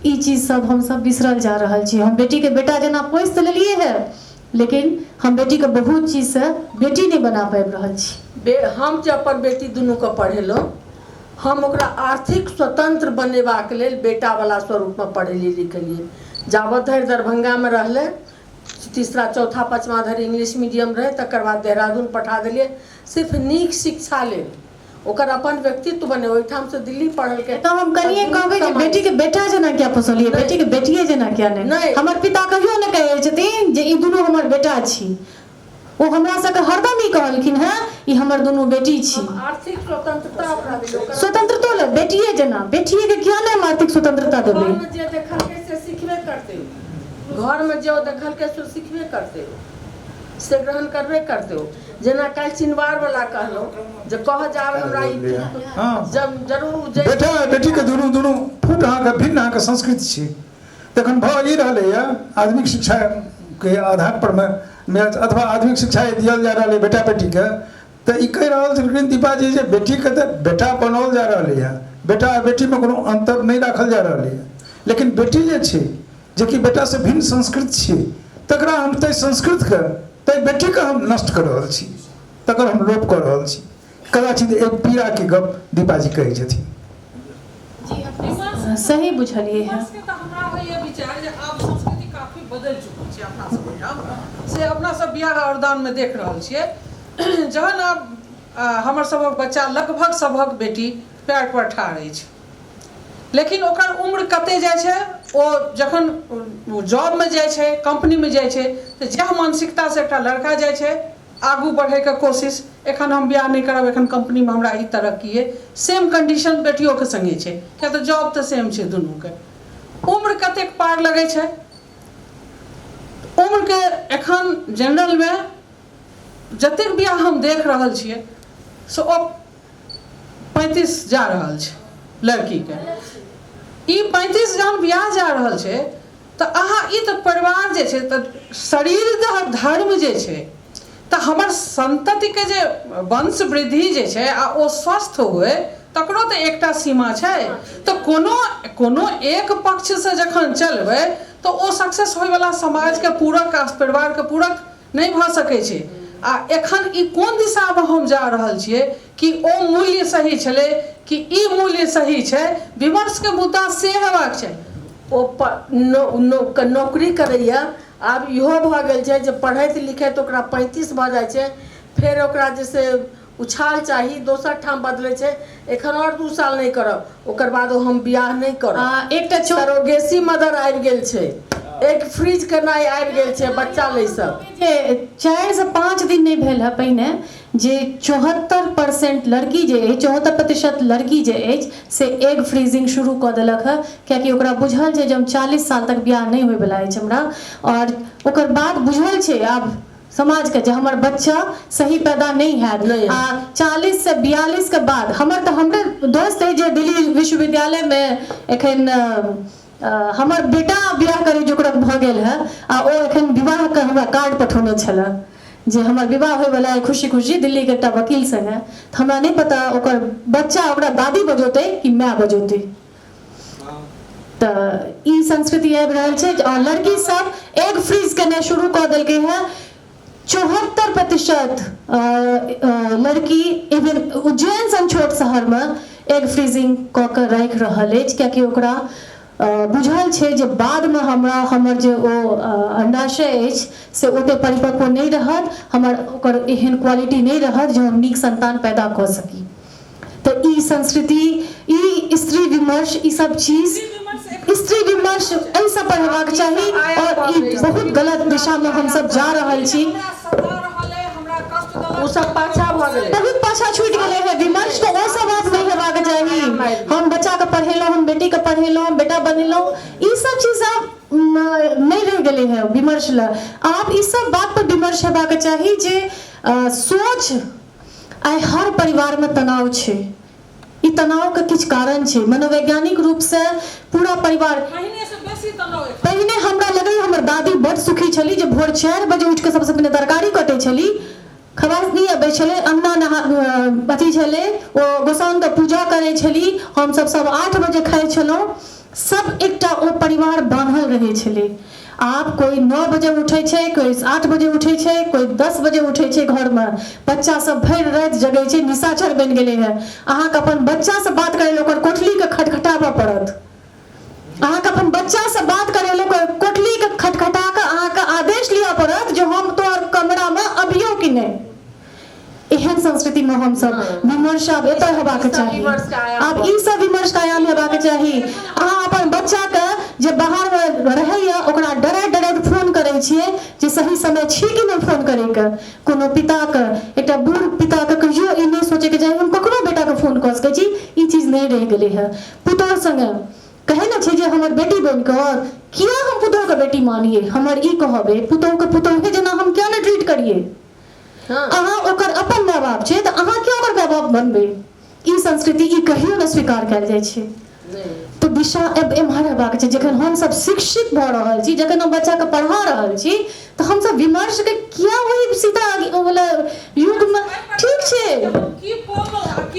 Speaker 1: ई चीज सब हमसब बिसरल जा रहल छी। हम बेटीके बेटा जेना पोसि तऽ लेलियै है, लेकिन हम बेटीके बहुत चीजसँ बेटी नहि बना पाबि रहल छी।
Speaker 3: हम जे अपन बेटी दुनूके पढ़ेलहुँ, हम ओकरा आर्थिक स्वतंत्र बनेबाक लेल बेटावला स्वरूपमे पढ़ेलियै लिखेलियै। जाबत धरि दरभंगामे रहलै, तीसरा चौथा पचमा धरि इंग्लिश मीडियम रहै, तकर बाद देहरादून पठा देलियै, सिर्फ नीक शिक्षा लेल, ओकर अपन व्यक्तित्व बने। ओहिठामसँ दिल्ली पढ़लकै।
Speaker 1: तऽ हम कनिए कहबै जे बेटीके बेटा जेना किया पोसलियै, बेटीके बेटिए जेना किया नहि?
Speaker 3: नहि।
Speaker 1: हमर पिता कहियो नहि कहै छथिन जे ई दुनू हमर बेटा छी। ओ हमरा सबके हरदम ई कहलखिन हेँ, ई हमर दुनू बेटी छी।
Speaker 3: हम आर्थिक स्वतंत्रता ओकरा देलियै, ओकर
Speaker 1: स्वतंत्रतो ले बेटिए जेना, बेटिएके किया नहि हम आर्थिक स्वतंत्रता देबै?
Speaker 3: घरमे जे देखलकै से सिखबे करतै। घरमे जे ओ देखलकै से सिखबे करतै, से ग्रहण करबे करतै ओ। जेना काल्हि चिनवारवला कहलहुँ जे कह जाब हमरा ई
Speaker 2: हँ
Speaker 3: जब जरूर जे
Speaker 2: बेटा आ बेटीके दुनू दुनू फुट अहाँके भिन्न अहाँके संस्कृति छी तखन भऽ ई रहलैए आधुनिक शिक्षाके आधार परमे अथवा आधुनिक शिक्षा दियल जा रहल अइ बेटा बेटीके तऽ ई कहि रहल छलखिन दीपाजी जे बेटीके तऽ बेटा बनाओल जा रहलैए बेटा आ बेटीमे कोनो अन्तर नहि राखल जा रहलैए लेकिन बेटी जे छै जेकि बेटासँ भिन्न संस्कृति छियै तकरा हम ताहि संस्कृतिके ताहि बेटीके हम नष्ट कऽ रहल छी तकर हम लोप कऽ रहल छी कदाचित एक पीड़ाके गप दीपाजी कहै छथिन।
Speaker 1: सही बुझलियै हँ।
Speaker 4: विमर्शके तऽ हमरा होइए विचार जे आब संस्कृति काफी बदलि चुकल छै अपना सब ओहिठाम से अपना सब बियाह आओर दानमे देख रहल छियै जहन आब हमर सभक बच्चा लगभग सभक बेटी पैर पर ठाढ़ अछि लेकिन ओकर उम्र कते जाइ छै ओ जखन जॉबमे जाइ छै कम्पनीमे जाइ छै तऽ जएह मानसिकतासँ एकटा लड़का जाइ छै आगू बढ़ैके कोशिश एखन हम बियाह नहि करब एखन कम्पनीमे हमरा ई तरक्की अइ सेम कंडीशन बेटियोके सङ्गे छै किएक तऽ जॉब तऽ सेम छै दुनूके उम्र कतेक पार लगै छै उम्रके एखन जनरलमे जतेक बियाह हम देख रहल छियै से ओ 35 जा रहल छै लड़कीके ई 35 जहन बियाह जा रहल छै तऽ अहाँ ई तऽ परिवार जे छै तऽ शरीर धर्म जे छै तऽ हमर सन्ततिके जे वंश वृद्धि जे छै आ ओ स्वस्थ हुए तकरो तऽ एकटा सीमा छै तऽ कोनो कोनो एक पक्षसँ जखन चलबै तऽ ओ सक्सेस होइवला समाजके पूरक आ परिवारके पूरक नहि भऽ सकै छै आ एखन ई कोन दिशामे हम जा रहल छियै कि ओ मूल्य सही छलै कि ई मूल्य सही छै विमर्शके मुद्दा से हेबाक चाही।
Speaker 3: ओ नौकरी करैए आब इहो भऽ गेल छै जे पढ़ैत लिखैत ओकरा 35 भऽ जाइ छै फेर ओकरा जे से उछाल चाही दोसर ठाम बदलै छै एखन आओर 2 साल नहि करब ओकर बाद हम बियाह नहि करब।
Speaker 1: एकटा
Speaker 3: सरोगेसी मदर आबि गेल छै, एक फ्रिज केनाइ आबि गेल छै बच्चा लै सब।
Speaker 1: जे 4 से 5 दिन नहि भेल है पहिने जे 74% लड़की जे अछि, 74% लड़की जे अछि से एग फ्रीजिंग शुरू कऽ देलक हँ, कियाकि ओकरा बुझल छै जे हम 40 साल तक बियाह नहि होइवला अछि हमरा, आओर ओकर बाद बुझल छै आब समाजके जे हमर बच्चा सही पैदा नहि हैत। आ 40 से 42 के बाद हमर तऽ हमरे दोस्त अछि जे दिल्ली विश्वविद्यालयमे एखन हमर बेटा बियाह करै जोकरक भऽ गेल हँ, आ ओ एखन विवाहके हमरा कार्ड पठौने छलए जे हमर विवाह होइवला अइ खुशी खुशी दिल्लीके एकटा वकील सङ्गे। तऽ हमरा नहि पता ओकर बच्चा ओकरा दादी बजौतै कि माय बजौतै। तऽ ई संस्कृति आबि रहल छै आओर लड़की सब एग फ्रीज केनाइ शुरू कऽ देलकै हँ। 74% लड़की इवन उज्जैन सन छोट शहरमे एग फ्रीजिंग कऽ कऽ राखि रहल अछि, कियाकि ओकरा बुझल छै जे बादमे हमरा हमर जे ओ अंडाशय अछि से ओते परिपक्व नहि रहत, हमर ओकर एहन क्वालिटी नहि रहत जे हम नीक संतान पैदा कऽ सकी। तऽ ई संस्कृति, ई स्त्री विमर्श, ई सब चीज स्त्री विमर्श एहि सब पर हेबाक चाही, आओर ई बहुत गलत दिशामे हमसब जा रहल छी।
Speaker 3: ओ सब पाछा भऽ गेलै,
Speaker 1: बहुत पाछा छूटि गेलै है विमर्श, तऽ ओ सब बात नहि हेबाक चाही। हम बच्चाके पढ़ेलहुँ, हम बेटीके पढ़ेलहुँ, हम बेटा बनेलहुँ, ई सब चीज आब नहि रहि गेलै है विमर्श लए। आब ई सब बात पर विमर्श हेबाक चाही जे सोच आइ हर परिवारमे तनाव छै, ई तनावके किछु कारण छै मनोवैज्ञानिक रूपसँ पूरा परिवार। पहिने हमरा लगैए हमर दादी बड्ड सुखी छली जे भोर 4 बजे उठिकऽ सबसँ पहिने तरकारी कटै छली, खबासनी अबै छलै, अङ्गना नहा अथी छलै, ओ गोसाउनिके पूजा करै छली, हमसब सब 8 बजे खाइ छलहुँ, सब एकटा ओ परिवार बान्हल रहै छलै। आब कोइ 9 बजे उठै छै, कोइ 8 बजे उठै छै, कोइ 10 बजे उठै छै, घरमे बच्चा सब भरि राति जगै छै, निशाचर बनि गेलै हँ। अहाँके अपन बच्चासँ बात करै लए ओकर कोठलीके खटखटाबऽ पड़त, अहाँके अपन बच्चासँ बात करै लए ओकर कोठलीके खटखटा कऽ अहाँके आदेश लिअ पड़त जे हम तोहर कमरामे अबियौ कि नहि। एहन संस्कृतिमे हमसब विमर्श आब एतऽ हेबाक चाही, आब ई सब विमर्शके आयाम हेबाक चाही। अहाँ अपन बच्चाके जे बाहरमे रहैए ओकरा डराइत डराइत फोन करै छियै जे सही समय छी कि नहि फोन करैके। कोनो पिताके, एकटा बूढ़ पिताके कहियो ई नहि सोचैके चाही हम ककरो बेटाके फोन कऽ सकै छी, ई चीज नहि रहि गेलै हँ। पुतोहु सङ्गे कहै ने छै जे हमर बेटी बनि कऽ किया हम पुतोहुके बेटी मानियै, हमर ई कहब अइ पुतोहुके पुतोहुए जेना हम किया नहि ट्रीट करियै। अहाँ ओकर अपन माय बाप छै तऽ अहाँ किया ओकर माय बाप बनबै? ई संस्कृति ई कहियो नहि स्वीकार कयल जाइ छै। तऽ दिशा अब एम्हर हेबाक छै। जखन हमसब शिक्षित भऽ रहल छी, जखन हम बच्चाके पढ़ा रहल छी, तऽ हमसब विमर्शके किया ओहि सीता वाला युगमे ठीक छै।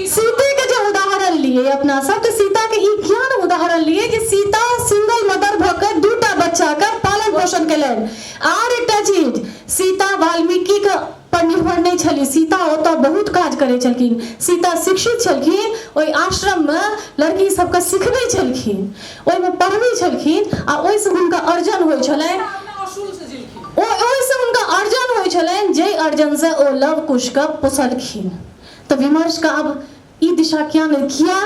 Speaker 1: सीतेके जे उदाहरण लिए अपना सब, तऽ सीताके ई किया ने उदाहरण लिए जे सीता सिंगल मदर भऽ कऽ दूटा बच्चाके पालन पोषण केलनि। आर एकटा चीज, सीता वाल्मीकिके पर निर्भर नहि छली, सीता ओतऽ बहुत काज करै छलखिन। सीता शिक्षित छलखिन, ओहि आश्रममे लड़की सबके सिखबै छलखिन, ओहिमे पढ़बै छलखिन आ ओहिसँ हुनका अर्जन होइ छलनि। ओहिसँ हुनका अर्जन होइ छलनि, जाहि अर्जनसँ ओ लव कुशके पोसलखिन। तऽ विमर्शके आब ई दिशा किया नहि किया?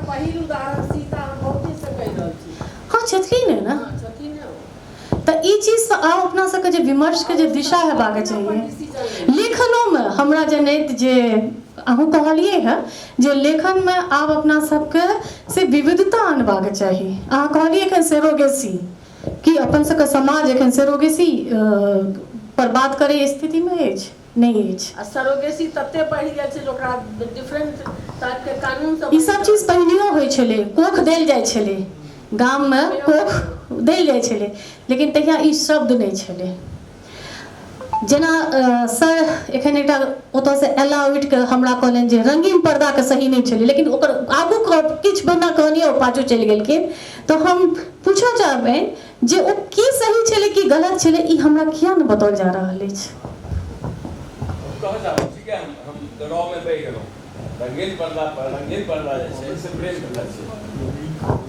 Speaker 3: पहिल उदाहरण सीता हम बहुत दिनसँ कहि रहल छी।
Speaker 1: हँ, छथिन ने। तऽ ई चीज तऽ आब अपना सबके जे विमर्शके जे दिशा हेबाक चाहिए लेखनोमे, हमरा जनैत जे अहूँ कहलियै हँ जे लेखनमे आब अपना सबके से विविधता अनबाक चाही। अहाँ कहलियै एखन सेरोगेसी, कि अपन सबके समाज एखन सेरोगेसी पर बात करै स्थितिमे अछि? नहि अछि।
Speaker 3: आ सरोगेसी तते बढ़ि गेल छै जे ओकरा डिफरेंट टाइपके कानून सब
Speaker 1: ई सब चीज पहिनेहो होइ छलै, कोख देल जाइ छलै, गाममे कोख देल जाइ छलै, लेकिन तहिया ई शब्द नहि छलै। जेना सर एखन एकटा ओतऽसँ अयला उठिकऽ हमरा कहलनि जे रङ्गीन पर्दाके सही नहि छलै, लेकिन ओकर आगू किछु बना कहलियै, ओ पाछू चलि गेलखिन। तऽ हम पूछऽ चाहबनि जे ओ की सही छलै की गलत छलै, ई हमरा किया नहि बताओल जा रहल अछि?
Speaker 6: हम कहऽ चाहब छी कि हम रॉ मे बहि गेलहुँ। रंगीन पर्दा पर रंगीन पर्दा जे छै से प्रेम कथा छै।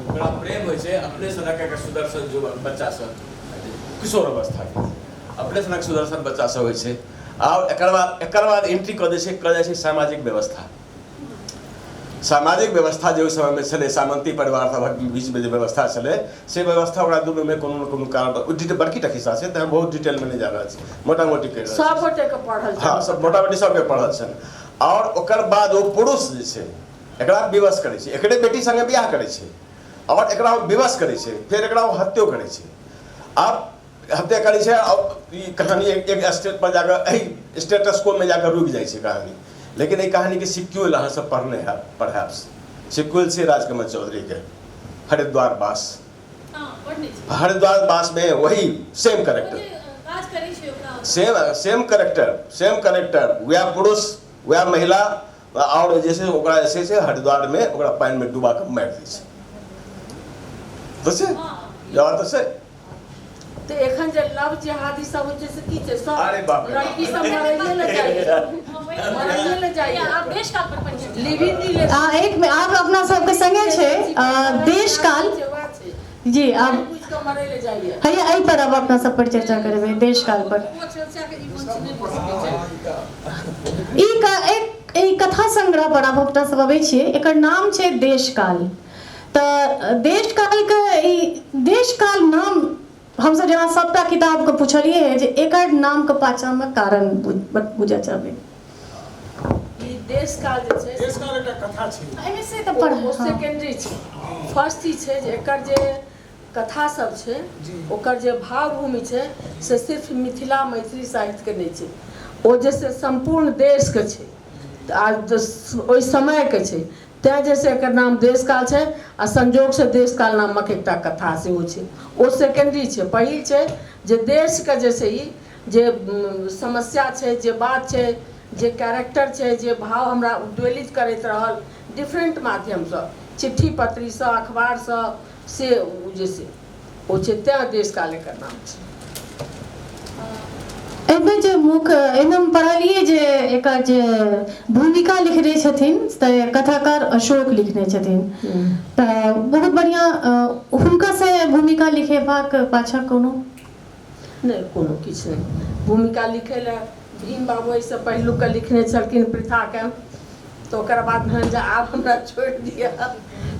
Speaker 6: ओकरा प्रेम होइ छै अपने सनक के सुदर्शन जुवक बच्चा सब, किशोर अवस्था के अपने सनक सुदर्शन बच्चा सब होइ छै। आओर एकर बाद एंट्री कऽ दै छै, कऽ जाइ छै सामाजिक व्यवस्था। सामाजिक व्यवस्था जे ओहि समयमे छलै, सामंती परिवार सभक बीचमे जे व्यवस्था छलै, से व्यवस्था ओकरा दुनूमे कोनो ने कोनो कारण ओ डिटेल बड़की टा खिस्सा छै, तऽ हम बहुत डिटेलमे नहि जा रहल छी, मोटा मोटी कहि रहल
Speaker 3: छी। सब गोटेके पढ़ल
Speaker 6: छै। हँ, सब मोटा मोटी सबके पढ़ल छनि। आओर ओकर बाद ओ पुरुष जे छै एकरा विवश करै छै, एकरे बेटी सङ्गे बियाह करै छै आओर एकरा ओ विवश करै छै, फेर एकरा ओ हत्यो करै छै। आब हत्या करै छै आओर ई कहानी एक स्टेट पर जाकऽ एहि स्टेटस को मे जाकऽ रुकि जाइ छै कहानी। लेकिन एहि कहानीके सिक्यूल अहाँ सब पढ़ने हैब, पढ़ायब। सिक्यूल छै राजकमल चौधरीके हरिद्वार बास। हरिद्वार बास में वही same character, same same character, same character, वएह पुरुष वएह महिला, आओर जे छै ओकरा जे छै से हरिद्वारमे ओकरा पानिमे डुबा कऽ मारि दै छै। तऽ से जवाब तऽ से
Speaker 3: तऽ एखन जे लव जिहादी सब होइ छै से की छै? सब
Speaker 6: अरे बाप रे।
Speaker 3: लड़की सब मरैये लए जाइए, मरैये लए जाइए।
Speaker 5: आब देश काल पर परिचय
Speaker 3: लिव इन रिलेशन
Speaker 1: आ एक में आब अपना सबके संगे छै देश काल जी। आब
Speaker 3: बुझि कऽ मरै लए जाइए।
Speaker 1: हैया एहि पर आब अपना सब पर चर्चा करबै देश काल पर।
Speaker 4: ओ चर्चा के ई मंच नहि भऽ सकै छै।
Speaker 1: ई एक ई कथा संग्रह पर आब अपना सब अबै छियै, एकर नाम छै देश काल। तऽ देशकालके ई देशकाल नाम हमसब जेना सबटा किताबके पुछलियै हँ जे एकर नामके पाछाँमे कारण बुझऽ चाहबै।
Speaker 3: ई देशकाल जे छै
Speaker 2: देशकाल एकटा कथा छै।
Speaker 1: एहिमे से तऽ पढ़
Speaker 3: ओ सेकेंडरी छै। फर्स्ट ई छै जे एकर जे कथा सब छै ओकर जे भावभूमि छै से सिर्फ मिथिला मैथिली साहित्यके नहि छै, ओ जे से सम्पूर्ण देशके छै आ ओहि समयके छै, तेँ जे से एकर नाम देशकाल छै। आ संजोगसँ देशकाल नामक एकटा कथा सेहो छै, ओ सेकेंडरी छै। पहिल छै जे देशके जे से ई जे समस्या छै, जे बात छै, जे कैरेक्टर छै, जे भाव हमरा उद्वेलित करैत रहल डिफरेंट माध्यमसँ, चिट्ठी पत्रीसँ, अखबारसँ, से ओ जे से ओ छै, तेँ देशकाल एकर नाम छै।
Speaker 1: एहिमे जे मुख्य एहिमे हम पढ़लियै जे एकर जे भूमिका लिखने छथिन तऽ कथाकार अशोक लिखने छथिन, तऽ बहुत बढ़िआँ। हुनकासँ भूमिका लिखेबाक पाछाँ कोनो
Speaker 3: नहि, कोनो किछु नहि। भूमिका लिखै लए भीम बाबू एहिसँ पहिलुके लिखने छलखिन प्रथाके, तऽ ओकर बाद भेल जे आब हमरा छोड़ि दिअ,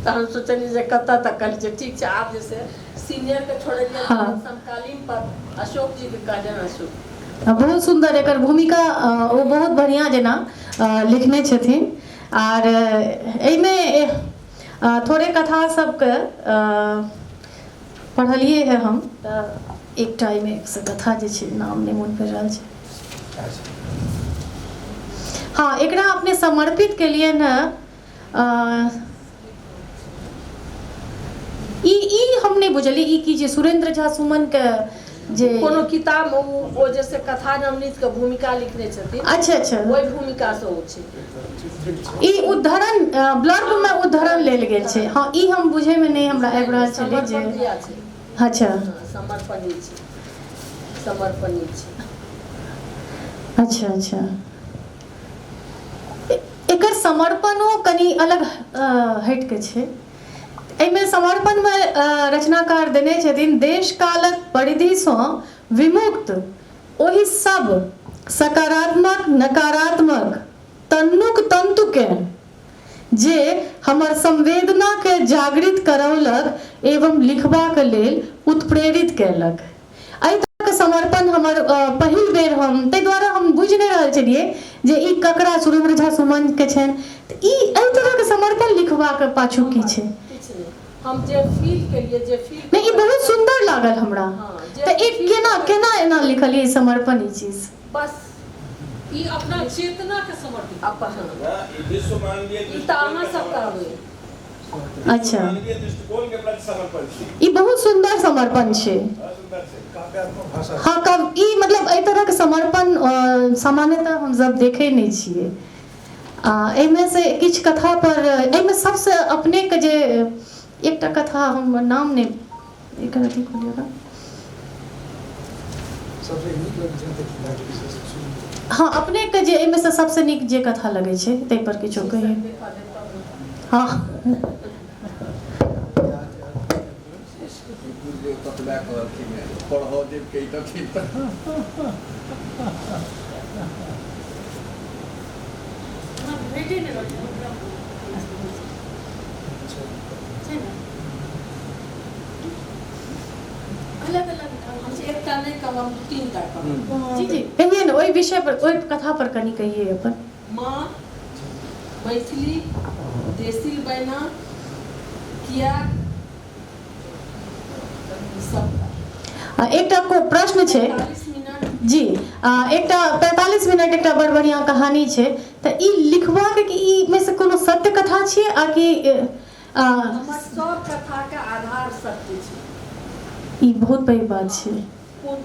Speaker 3: तऽ हम सोचलियै जे कतऽ तक कहलियै जे ठीक छै, आब जे से सीनियरके छोड़लियै। समकालीन पर अशोक जीके कहलियनि। अशोक
Speaker 1: बहुत सुन्दर एकर भूमिका ओ बहुत बढ़िआँ जेना लिखने छथिन। आर एहिमे थोड़े कथा सबके पढ़लियै हे हम, तऽ एकटा एहिमे से कथा जे छै नाम नहि मोन पड़ि रहल छै। हँ, एकरा अपने समर्पित केलियनि हँ। ई ई हम नहि बुझलियै ई की जे सुरेंद्र झा सुमन के जे
Speaker 3: कोनो किताब मे ओ जैसे कथा नवनीत के भूमिका लिखने छथिन।
Speaker 1: अच्छा अच्छा।
Speaker 3: ओहि भूमिका से ओ छै।
Speaker 1: ई उद्धरण ब्लर्ब में उद्धरण लेल गेल छै। हँ, ई हम बुझै में नहि हमरा आबि रहल छलै जे। अच्छा,
Speaker 3: समर्पणी छै, समर्पणी छै।
Speaker 1: अच्छा अच्छा। एकर समर्पणो कनि अलग हटि के छै। एहिमे समर्पणमे रचनाकार देने छथिन देश कालक परिधिसँ विमुक्त ओहि सब सकारात्मक नकारात्मक तन्नुक तन्तुकेँ जे हमर संवेदनाकेँ जागृत करौलक एवं लिखबाक लेल उत्प्रेरित कयलक। एहि तरहके समर्पण हमर पहिल बेर हम, ताहि दुआरे हम बुझि नहि रहल छलियै जे ई ककरा सुरेंद्र झा सुमन के छनि। तऽ ई एहि तरहके समर्पण लिखबाक पाछू की छै?
Speaker 3: किछु नहि, हम जे फील केलियै, जे फील
Speaker 1: नहि, ई बहुत सुन्दर लागल हमरा। तऽ ई केना केना एना लिखलियै ई समर्पण, ई चीज?
Speaker 3: बस
Speaker 4: ई अपना चेतना के समर्पित
Speaker 3: अपन। ई तऽ अहाँ सब कहबै।
Speaker 1: अच्छा, ई बहुत सुन्दर समर्पण छै। हँ, कब ई मतलब एहि तरहके समर्पण सामान्यतः हमसब देखै नहि छियै। आ एहिमे से किछु कथा पर, एहिमे सबसँ अपनेके जे एकटा कथा, हम नाम नहि, एकर अथी खोलियौ ने। हँ, अपनेके जे एहिमे से सबसँ नीक जे कथा लगै छै ताहि पर किछो कहियौ। हँ, अलग अलग।
Speaker 3: एकटा नहि कहब, हम तीनटा कहब।
Speaker 1: जी जी, कहिए ने, ओहि विषय पर, ओहि कथा पर कनि कहिए अपन।
Speaker 3: माँ, मैथिली, देसिल बैना, किया
Speaker 1: आ, एकटा को प्रश्न छै
Speaker 3: 45 मिनट।
Speaker 1: जी, एकटा 45 मिनट एकटा बड़ बढ़िआँ कहानी छै। तऽ ई लिखबाक कि ई मे से कोनो सत्य कथा छियै आ कि
Speaker 3: हमर सब कथाके आधार सत्य छै।
Speaker 1: ई बहुत पैघ बात छै।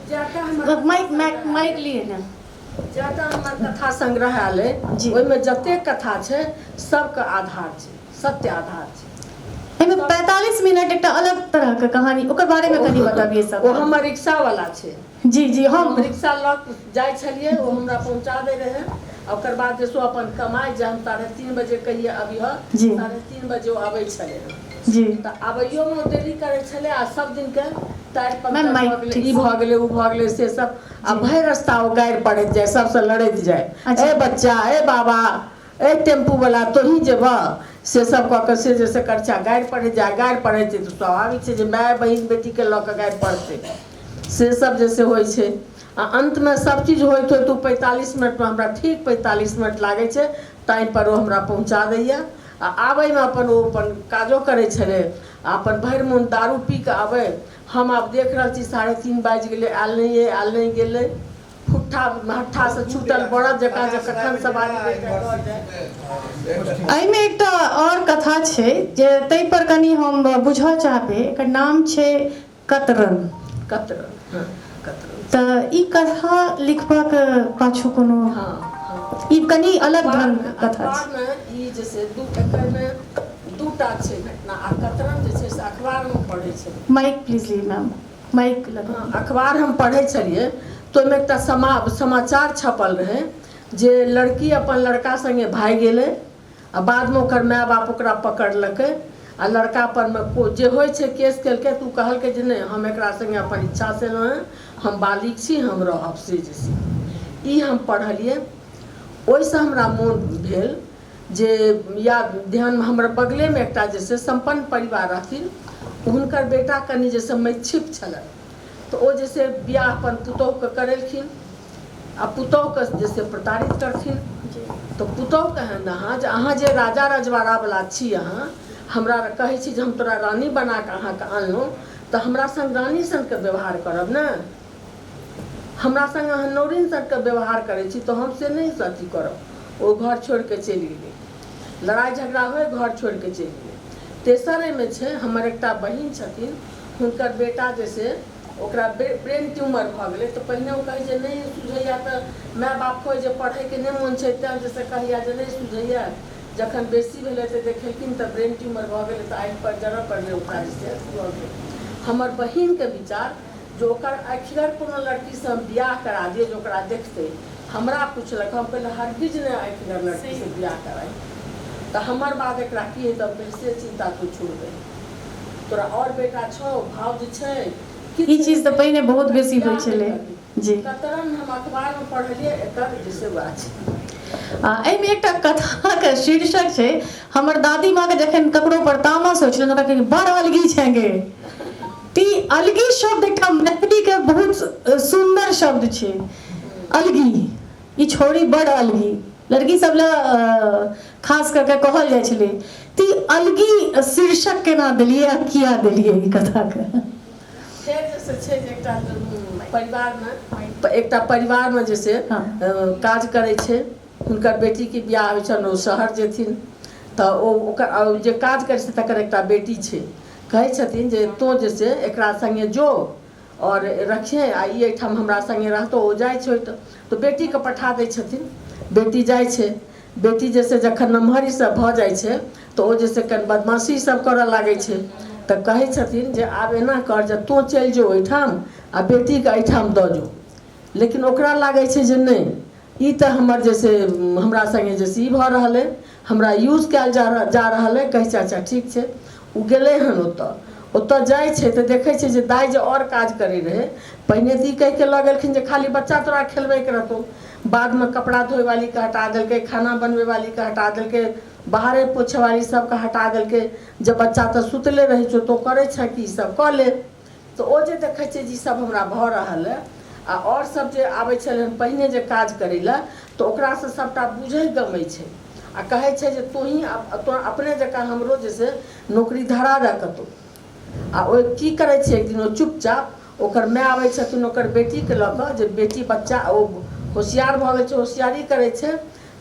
Speaker 3: जाटा हमर
Speaker 1: माइक माइक माइक लिए ने।
Speaker 3: जाटा हमर कथा संग्रह आयल अइ,
Speaker 1: जी।
Speaker 3: ओहिमे जतेक कथा छै सबके आधार छै, सत्य आधार छै।
Speaker 1: एहिमे 45 मिनट एकटा अलग तरहके कहानी, ओकर बारेमे कनि बतबियै सब।
Speaker 3: ओ हमर रिक्शा वाला छै।
Speaker 1: जी जी
Speaker 3: हम
Speaker 1: हम
Speaker 3: रिक्शा लऽ कऽ जाइ छलियै, ओ हमरा पहुँचा दै रहै आ ओकर बाद जे सो अपन कमाइ जे हम 3:30 बजे कहियै अबिह, 3:30 बजे ओ अबै छलै। तऽ आबैयोमे ओ देरी करै छलै आ सब दिनके टायर
Speaker 1: मैम,
Speaker 3: पंक्चर
Speaker 1: माइक
Speaker 3: भऽ गेलै,
Speaker 1: ठीक
Speaker 3: ई भऽ गेलै, ओ भऽ गेलै, से सब आ भरि रास्ता ओ गारि पढ़ैत जाय, सबसँ लड़ैत जाय। ए बच्चा, ए बाबा, ए टेम्पू वाला, तोही जेबह, से सब कऽ कऽ से जे से करछा गारि पढ़ैत जाय। गारि पढ़ै छै तऽ स्वाभाविक छै जे माय बहिन बेटीके लऽ कऽ गारि पढ़तै, से सब जे से होइ छै। आ अन्तमे सब चीज होइत होइत ओ 45 मिनटमे हमरा, ठीक 45 मिनट लागै छै, टाइम पर ओ हमरा पहुँचा दैया। आ आबैमे अपन ओ अपन काजो करै छलै आ अपन भरि मोन दारू पी कऽ आबै। हम आब देख रहल छी 3:30 बाजि गेलै, आयल नहि, आयल नहि, गेलै फुट्ठा हट्ठासँ छूटल बड़द जकाँ जे कखन सवारी भेटै घर जाय।
Speaker 1: एहिमे एकटा आओर कथा छै जे ताहि पर कनि हम बुझऽ चाहबै। एकर नाम छै कतरन।
Speaker 3: कतरन, हँ, कतरन।
Speaker 1: तऽ ई कथा लिखबाक पाछू कोनो
Speaker 3: हँ हँ
Speaker 1: ई कनि अलग ढंग कथा छै।
Speaker 3: अखबारमे ई जे से दू, एकरमे दूटा छै घटना आ कतरन जे छै से अखबारमे पढ़ै छै।
Speaker 1: माइक प्लीज ली मैम, माइक लगा।
Speaker 3: हँ, अखबार हम पढ़ै छलियै तऽ ओहिमे एकटा समाचार छपल रहै जे लड़की अपन लड़का सङ्गे भागि गेलै आ बादमे ओकर माय बाप ओकरा पकड़लकै आ लड़का परमे को जे होइ छै केस केलकै। तऽ ओ कहलकै जे नहि, हम एकरा सङ्गे अपन इच्छासँ एलहुँ हेँ, हम बालिग छी, हम रहब। से जे से ई हम पढ़लियै, ओहिसँ हमरा मोन भेल जे या ध्यानमे हमर बगलेमे एकटा जे से सम्पन्न परिवार रहथिन, हुनकर बेटा कनि जे से मैच्छिप छलनि। तऽ ओ जे से बियाह अपन पुतोहुके करेलखिन आ पुतोहुके जे से प्रताड़ित करथिन। तऽ पुतोहु कहनि अहाँ जे अहाँ जे राजा रजवाड़ावला छी, अहाँ हमरा कहै छी जे हम तोरा रानी बना कऽ अहाँके अनलहुँ, तऽ हमरा सङ्ग रानी सनके व्यवहार करब ने। हमरा सङ्ग अहाँ नौरिन सनके व्यवहार करै छी तऽ हम से नहि अथी करब। ओ घर छोड़िके चलि गेलै। लड़ाइ झगड़ा होइ, घर छोड़िके चलि गेलै। तेसर एहिमे छै, हमर एकटा बहिन छथिन, हुनकर बेटा जे से ओकरा ब्रेन ट्यूमर भऽ गेलै। तऽ पहिने ओ कहै जे नहि सुझैया, तऽ माय बाप कहै जे पढ़ैके नहि मोन छै, तैँ जे से कहैया जे नहि सुझैया। जखन बेसी भेलै तऽ देखेलखिन तऽ ब्रेन ट्यूमर भऽ गेलै, तऽ आँखि पर जरऽ पड़लै, ओकरा जे से भऽ गेलै। हमर बहिनके विचार जे ओकर अखिगर कोनो लड़कीसँ हम बियाह करा दियै जे ओकरा देखतै। हमरा पुछलक, हम कहलियै हरगिज नहि अखिगर लड़कीसँ बियाह कराइ, तऽ हमर बाद एकरा की हेतै? हम कहलियै से चिन्ता तू छोड़ दे, तोरा आओर बेटा छौ, भाउज छै।
Speaker 1: ई चीज तऽ पहिने बहुत बेसी होइ छलै जी।
Speaker 3: कतरन हम अखबारमे पढ़लियै एकर जे से वएह छै।
Speaker 1: आ एहिमे एकटा कथाके शीर्षक छै, हमर दादी माँके जखन ककरो पर तामस होइ छलनि, ओकरा कहै बड़ अलगी छै गे। तऽ ई अलगी शब्द एकटा मैथिलीके बहुत सुन्दर शब्द छै, अलगी। ई छौड़ी बड़ अलगी, लड़की सब लए खास कऽ के कहल जाइ छलै। तऽ ई अलगी शीर्षक केना देलियै आ किया देलियै ई कथाके?
Speaker 3: फेर जे से छै जे एकटा परिवारमे, एकटा परिवारमे जे से काज करै छै, हुनकर बेटीके बियाह होइ छनि, ओ शहर जेथिन तऽ ओ ओकर जे काज करै छै तकर एकटा बेटी छै। कहै छथिन जे तोँ जे से एकरा सङ्गे जो आओर रखिहेँ आ ई एहिठाम हमरा सङ्गे रहतौ। ओ जाइ छै तऽ बेटीके पठा दै छथिन। बेटी जाइ छै। बेटी जे से जखन नमहर ईसब भऽ जाइ छै तऽ ओ जे से कनि बदमाशी सब करऽ लागै छै। तऽ कहै छथिन जे आब एना कर जे तोँ चलि जो ओहिठाम आ बेटीके एहिठाम दऽ जो। लेकिन ओकरा लागै छै जे नहि, ई तऽ हमर जे से हमरा सङ्गे जे से ई भऽ रहल अइ, हमरा यूज कयल जा रहल अइ। कहै छै अच्छा ठीक छै। ओ गेलै हन ओतऽ। ओतऽ जाइ छै तऽ देखै छै जे दाइ जे आओर काज करै रहै पहिने, तऽ ई कहिके लऽ गेलखिन जे खाली बच्चा तोरा खेलबैके रहतौ। बादमे कपड़ा धोइवालीके हटा देलकै, खाना बनबैवालीके हटा देलकै, बाहरे पोछैवाली सबके हटा देलकै, जे बच्चा तऽ सुतले रहै छौ, तोँ करै छँ की, सब कऽ ले। तऽ ओ जे देखै छै जे ई सब हमरा भऽ रहल अइ आ आओर सब जे आबै छलै हन पहिने जे काज करै लए, तऽ ओकरासँ सबटा बुझै गमै छै आ कहै छै जे तोँही तोँ अपने जकाँ हमरो जे से नौकरी धरा दए कतहु। आ ओ की करै छै, एक दिन ओ चुपचाप, ओकर माय आबै छथिन ओकर बेटीके लऽ कऽ, जे बेटी बच्चा ओ होशियार भऽ गेल छै, होशियारी करै छै,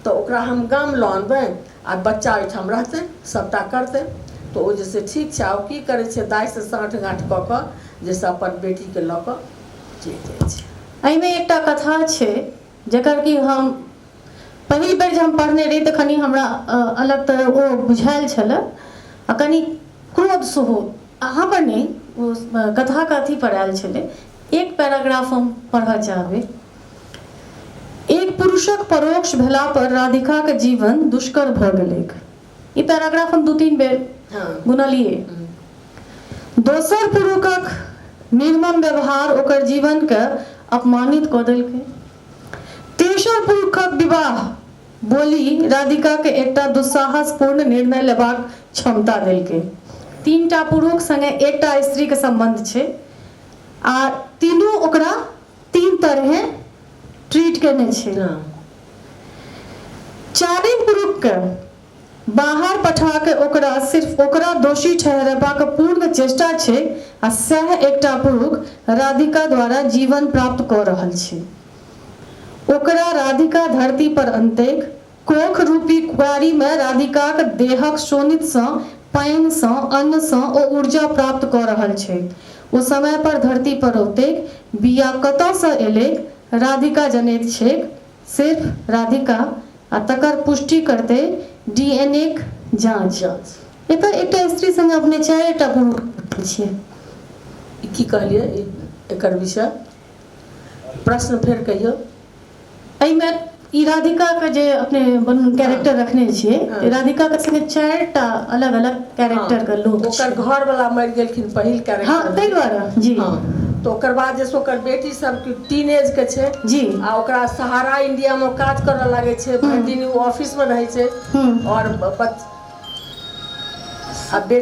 Speaker 3: तऽ ओकरा हम गाम लऽ अनबै आ बच्चा ओहिठाम रहतै, सभटा करतै। तऽ ओ जे से ठीक छै। आ ओ की करै छै, दाइसँ साँठ गाँठ कऽ कऽ जे से अपन बेटीके लऽ कऽ चलि जाइ छै।
Speaker 1: एहिमे एकटा कथा छै जकर कि हम पहिल बेर जे हम पढ़ने रही तऽ कनि हमरा अलग तरह ओ बुझायल छलए आ कनि क्रोध सेहो अहाँ पर नहि, ओ कथाके अथी पर आयल छलै। एक पैराग्राफ हम पढ़ऽ चाहबै। एक पुरुषक परोक्ष भेला पर राधिकाके जीवन दुष्कर भऽ गेलैक। ई पैराग्राफ हम 2-3 बेर गुनलियै। दोसर पुरुषक निर्मम व्यवहार ओकर जीवनके अपमानित कऽ देलकै। तेसर पुरुषक विवाह बोली राधिकाके एकटा दुस्साहसपूर्ण निर्णय लेबाक क्षमता देलकै। 3टा पुरुष सङ्गे एकटा स्त्रीके सम्बन्ध छै आ तीनू ओकरा 3 तरहे ट्रीट केने छै। चारिम पुरुषके बाहर पठा के ओकरा सिर्फ ओकरा दोषी ठहरेबाक पूर्ण चेष्टा छै आ सएह एकटा पुरुष राधिका द्वारा जीवन प्राप्त कऽ रहल छै। ओकरा राधिका धरती पर अनतैक, कोख रूपी क्वारीमे राधिकाक देहक शोणितसँ, पानिसँ, अन्नसँ ओ ऊर्जा प्राप्त कऽ रहल छैक। ओ समय पर धरती पर औतैक। बीया कतऽसँ एलैक, राधिका जनैत छैक, सिर्फ राधिका, आ तकर पुष्टि करतै डीएनएक जाँच। एतऽ एकटा स्त्री संगे अपने 4टा पुरुष छियै।
Speaker 3: ई की कहलियै एकर विषय? प्रश्न फेर कहियौ।
Speaker 1: एहिमे ई राधिका के जे अपने कैरेक्टर रखने छियै, राधिका के संगे 4टा अलग अलग कैरेक्टर के लोक।
Speaker 3: ओकर घर वाला मरि गेलखिन पहिल कैरेक्टर।
Speaker 1: हाँ, ताहि दुआरे जी।
Speaker 3: हाँ, तऽ ओकर बाद जे ओकर बेटी सब टीन एज के छै
Speaker 1: जी,
Speaker 3: आ ओकरा सहारा इंडिया में काज करऽ लागै छै, भरि दिन ओ ऑफिस में रहै छै और आ बे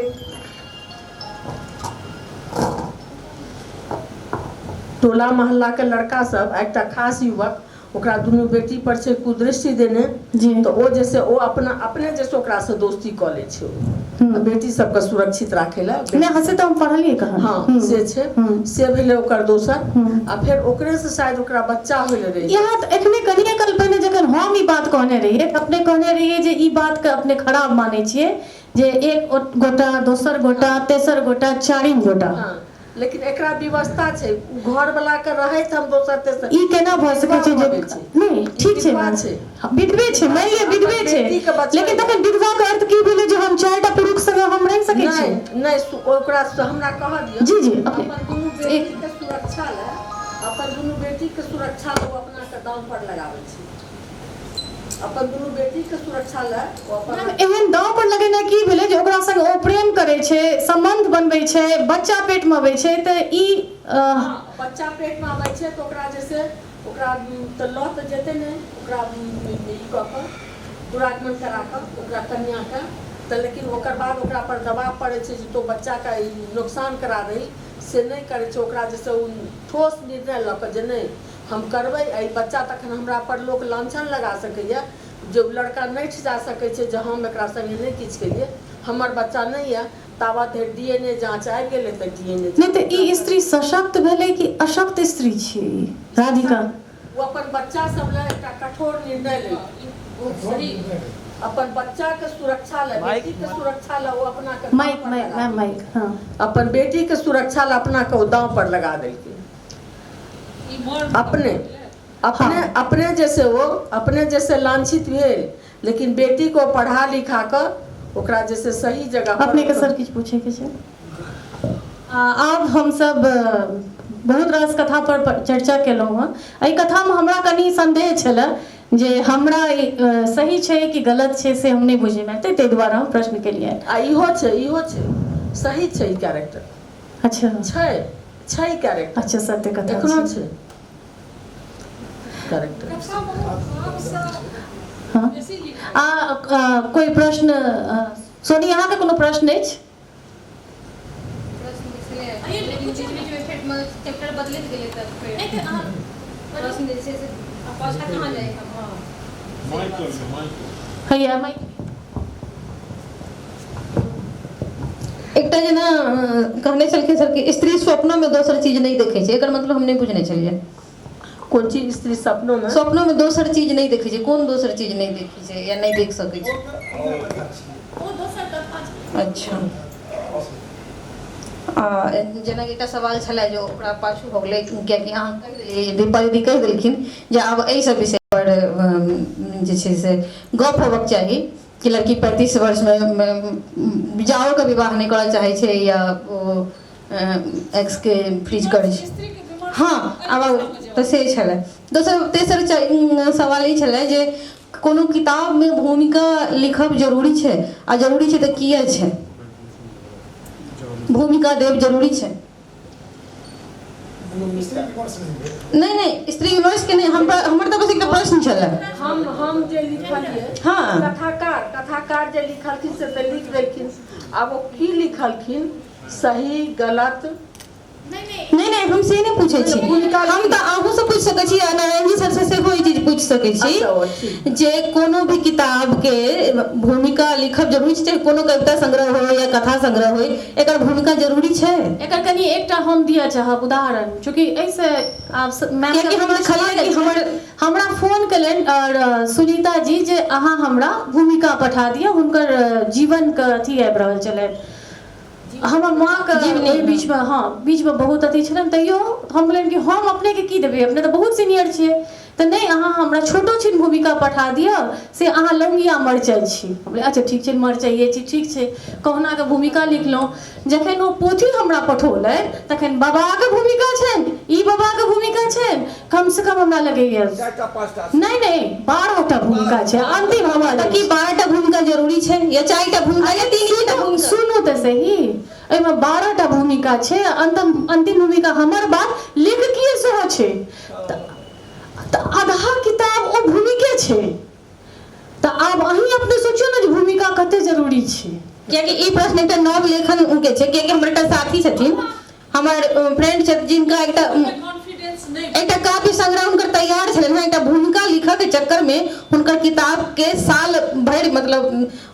Speaker 3: टोला मोहल्लाके लड़का सब आ एकटा खास युवक ओकरा दुनू बेटी पर छै कुदृष्टि देने।
Speaker 1: जी।
Speaker 3: तऽ ओ जे छै ओ अपना अपने जे छै ओकरासँ दोस्ती कऽ लै छै, ओ बेटी सबके सुरक्षित राखै लए।
Speaker 1: नहि, हँ, से तऽ हम पढ़लियै कहानी।
Speaker 3: हँ, से छै, से भेलै ओकर दोसर। आ फेर ओकरेसँ शायद ओकरा बच्चा होइ लए रहै।
Speaker 1: यहाँ तऽ एखने कनिए काल पहिने जखन हम ई बात कहने रहियै तऽ अपने कहने रहियै जे ई बातके अपने खराब मानै छियै जे एक गोटा, दोसर गोटा, तेसर गोटा, चारिम गोटा।
Speaker 3: हँ, लेकिन एकरा व्यवस्था छै, ओ घरवला के रहैत हम दोसर तेसर।
Speaker 1: ई केना भऽ सकै छै?
Speaker 3: विधवा
Speaker 1: जे
Speaker 3: भऽ गेल छै।
Speaker 1: नहि, ठीक छै।
Speaker 3: विधवा छै।
Speaker 1: हँ, विधवे छै, मानि लिअ विधवे छै।
Speaker 3: बेटीके बचबै।
Speaker 1: लेकिन तखन विधवाके अर्थ की भेलै जे हम चारिटा पुरुष संगे हम रहि सकै छी?
Speaker 3: नहि नहि, ओकरा से हमरा कहऽ दिअ।
Speaker 1: जी जी, अपने।
Speaker 3: अपन दुनू बेटीके सुरक्षा लए, अपन दुनू बेटीके सुरक्षा लए ओ अपना के दाम पर लगाबै छै। अपन दुनू बेटीके सुरक्षा लए ओ अपन
Speaker 1: एहन दाँव पर लगेनाइ की भेलै जे ओकरा संग ओ प्रेम करै छै, सम्बन्ध बनबै छै, बच्चा पेटमे अबै छै, तऽ ई
Speaker 3: हँ, बच्चा पेटमे आबै छै तऽ ओकरा जे छै ओकरा तऽ लऽ तऽ जेतै नहि, ओकरा ई कऽ कऽ दुरागमन करा कऽ ओकरा कन्याके तऽ। लेकिन ओकर बाद ओकरा पर दबाव पड़ै छै जे तोँ बच्चाके ई नोकसान करा दही, से नहि करै छै। ओकरा जे छै ओ ठोस निर्णय लऽ कऽ जे नहि, हम करबै आ ई बच्चा, तखन हमरा पर लोक लाँछन लगा सकैए, जे ओ लड़का नठि जा सकै छै जे हम एकरा सङ्गे नहि किछु केलियै, हमर बच्चा नहि यऽ। ताबत धरि DNA जाँच आबि गेलै तऽ DNA।
Speaker 1: नहि तऽ ई स्त्री सशक्त भेलै कि अशक्त स्त्री छियै ई राधिका?
Speaker 3: ओ अपन बच्चा सब लए एकटा कठोर निर्णय लेलकै।
Speaker 4: बहुत सही।
Speaker 3: अपन बच्चाके सुरक्षा लए, बेटीके सुरक्षा लए ओ अपना के
Speaker 1: माइक
Speaker 3: दाँव पर
Speaker 1: माइक
Speaker 3: लगा
Speaker 1: मैम, माइक, हँ।
Speaker 3: अपन बेटीके सुरक्षा लए अपना के ओ दाँव पर लगा देलकै।
Speaker 4: ई मर्द
Speaker 3: अपने अपने अपने जैसे ओ अपने जैसे लांछित भेल, लेकिन बेटी को पढ़ा लिखा कऽ ओकरा जैसे सही जगह पर।
Speaker 1: अपनेके सर किछु पूछैके छै? आब हमसब बहुत रास कथा पर चर्चा केलहुँ हँ। एहि कथामे हमरा कनि संदेह छलए जे हमरा ई, सही छै कि गलत छै, से हम नहि बुझैमे एतै, ताहि दुआरे हम प्रश्न केलियै।
Speaker 3: आ इहो छै, इहो छै, सही छै ई कैरेक्टर।
Speaker 1: अच्छा।
Speaker 3: छै, छै कैरेक्टर।
Speaker 1: अच्छा, सत्य कथा
Speaker 3: एखनो
Speaker 1: छै।
Speaker 3: छै कैरेक्टर।
Speaker 4: कथा बहुत भावसँ बेसी लिखल।
Speaker 1: आ कोइ प्रश्न? सोनी, अहाँके कोनो प्रश्न अछि?
Speaker 5: प्रश्न जे छलै, लेकिन बीच बीचमे फेर चैप्टर बदलैत गेलै तऽ फेर
Speaker 4: नहि तऽ अहाँ
Speaker 5: प्रश्न जे छै से पाछाँ कहाँ जाइ हम?
Speaker 1: हैया माइक।
Speaker 7: एकटा जेना कहने छलखिन सर कि स्त्री स्वप्नोमे दोसर चीज नहि देखै छै, एकर मतलब हम नहि बुझने छलियै।
Speaker 3: कोन चीज, स्त्री सपनोमे?
Speaker 7: स्वप्नोमे दोसर चीज नहि देखै छै, कोन दोसर चीज नहि देखै छै या नहि देख सकै छै?
Speaker 5: ओ दोसर कथा छै।
Speaker 7: अच्छा, आ जेनाकि एकटा सवाल छलै जे ओकरा पाछू भऽ गेलै, कियाकि अहाँ कहि देलियै, दीपा दीदी कहि देलखिन जे आब एहि सब विषय पर जे छै से गप होबक चाही कि लड़की 35 वर्षमे जाओके विवाह नहि करऽ चाहै छै या ओ एक्सके फ्रीज करै छै।
Speaker 4: स्त्रीके विमर्श।
Speaker 7: हँ, आब तऽ से छलै। दोसर तेसर सवाल ई छलै जे कोनो किताबमे भूमिका लिखब जरूरी छै, आ जरूरी छै तऽ किए छै? भूमिका देब जरूरी छै? नहि नहि, स्त्री विमर्शके नहि, हमरा हमर तऽ बस एकटा प्रश्न छलै।
Speaker 3: हम जे लिखलियै, कथाकार कथाकार जे लिखलखिन से तऽ लिख देलखिन, आब ओ की लिखलखिन, सही गलत।
Speaker 7: नहि नहि, हम से नहि पूछै छी। हम तऽ अहूँसँ पूछि सकै छी आ नारायण जी सरसँ सेहो ई चीज पूछि सकै छी
Speaker 3: अच्छा, ओ ठीक।
Speaker 7: जे कोनो भी किताबके भूमिका लिखब जरूरी छै, चाहे कोनो कविता संग्रह हो या कथा संग्रह हो, एकर भूमिका जरूरी छै?
Speaker 1: एकर कनि एकटा हम दिअ चाहब उदाहरण, चूँकि एहिसँ आब मैम
Speaker 7: कियाकि हम देखलियै कि हमर
Speaker 1: हमरा फोन केलनि आओर सुनीता जी जे अहाँ हमरा भूमिका पठा दिअ, हुनकर जीवनके अथी आबि रहल छलनि। हमर माँके
Speaker 7: जीवनी।
Speaker 1: ओहि बीचमे, हँ, बीचमे बहुत अथी छलनि, तैयो हम कहलियनि कि हम अपनेके की देबै, अपने तऽ बहुत सीनियर छियै। तऽ नहि, अहाँ हमरा छोटो छिन भूमिका पठा दिअ, से अहाँ लौंगिया मरचाइ छी। हम कहलियै, अच्छा ठीक छै, मरचाइए छी, ठीक छै। कहुनाके भूमिका लिखलहुँ। जखन ओ पोथी हमरा पठौलनि तखन बाबाके भूमिका छनि, ई बाबाके भूमिका छनि, कमसँ कम हमरा लगैए
Speaker 8: चारिटा पाँचटा।
Speaker 1: नहि नहि, 12टा भूमिका छै, अंतिम हमरा
Speaker 7: तऽ की 12टा भूमिका जरूरी छै या चारिटा भूमिका या तीन टा भूमिका?
Speaker 1: सुनू तऽ सही, एहिमे 12टा भूमिका छै, अंतिम अंतिम भूमिका हमर बात लेखकीय सेहो छै, तऽ आधा किताब ओ भूमिके छै। तऽ आब अहीं अपने सोचियौ ने जे भूमिका कते जरूरी छै।
Speaker 7: कियाकि ई प्रश्न एकटा नव लेखन के छै, कियाकि हमर एकटा साथी छथिन, हमर फ्रेंड छथि, जिनका एकटा
Speaker 4: कॉन्फिडेंस नहि।
Speaker 7: एकटा काव्य संग्रह हुनकर तैयार छलनि हेँ, एकटा भूमिका लिखऽ के चक्करमे हुनकर किताबके साल भरि मतलब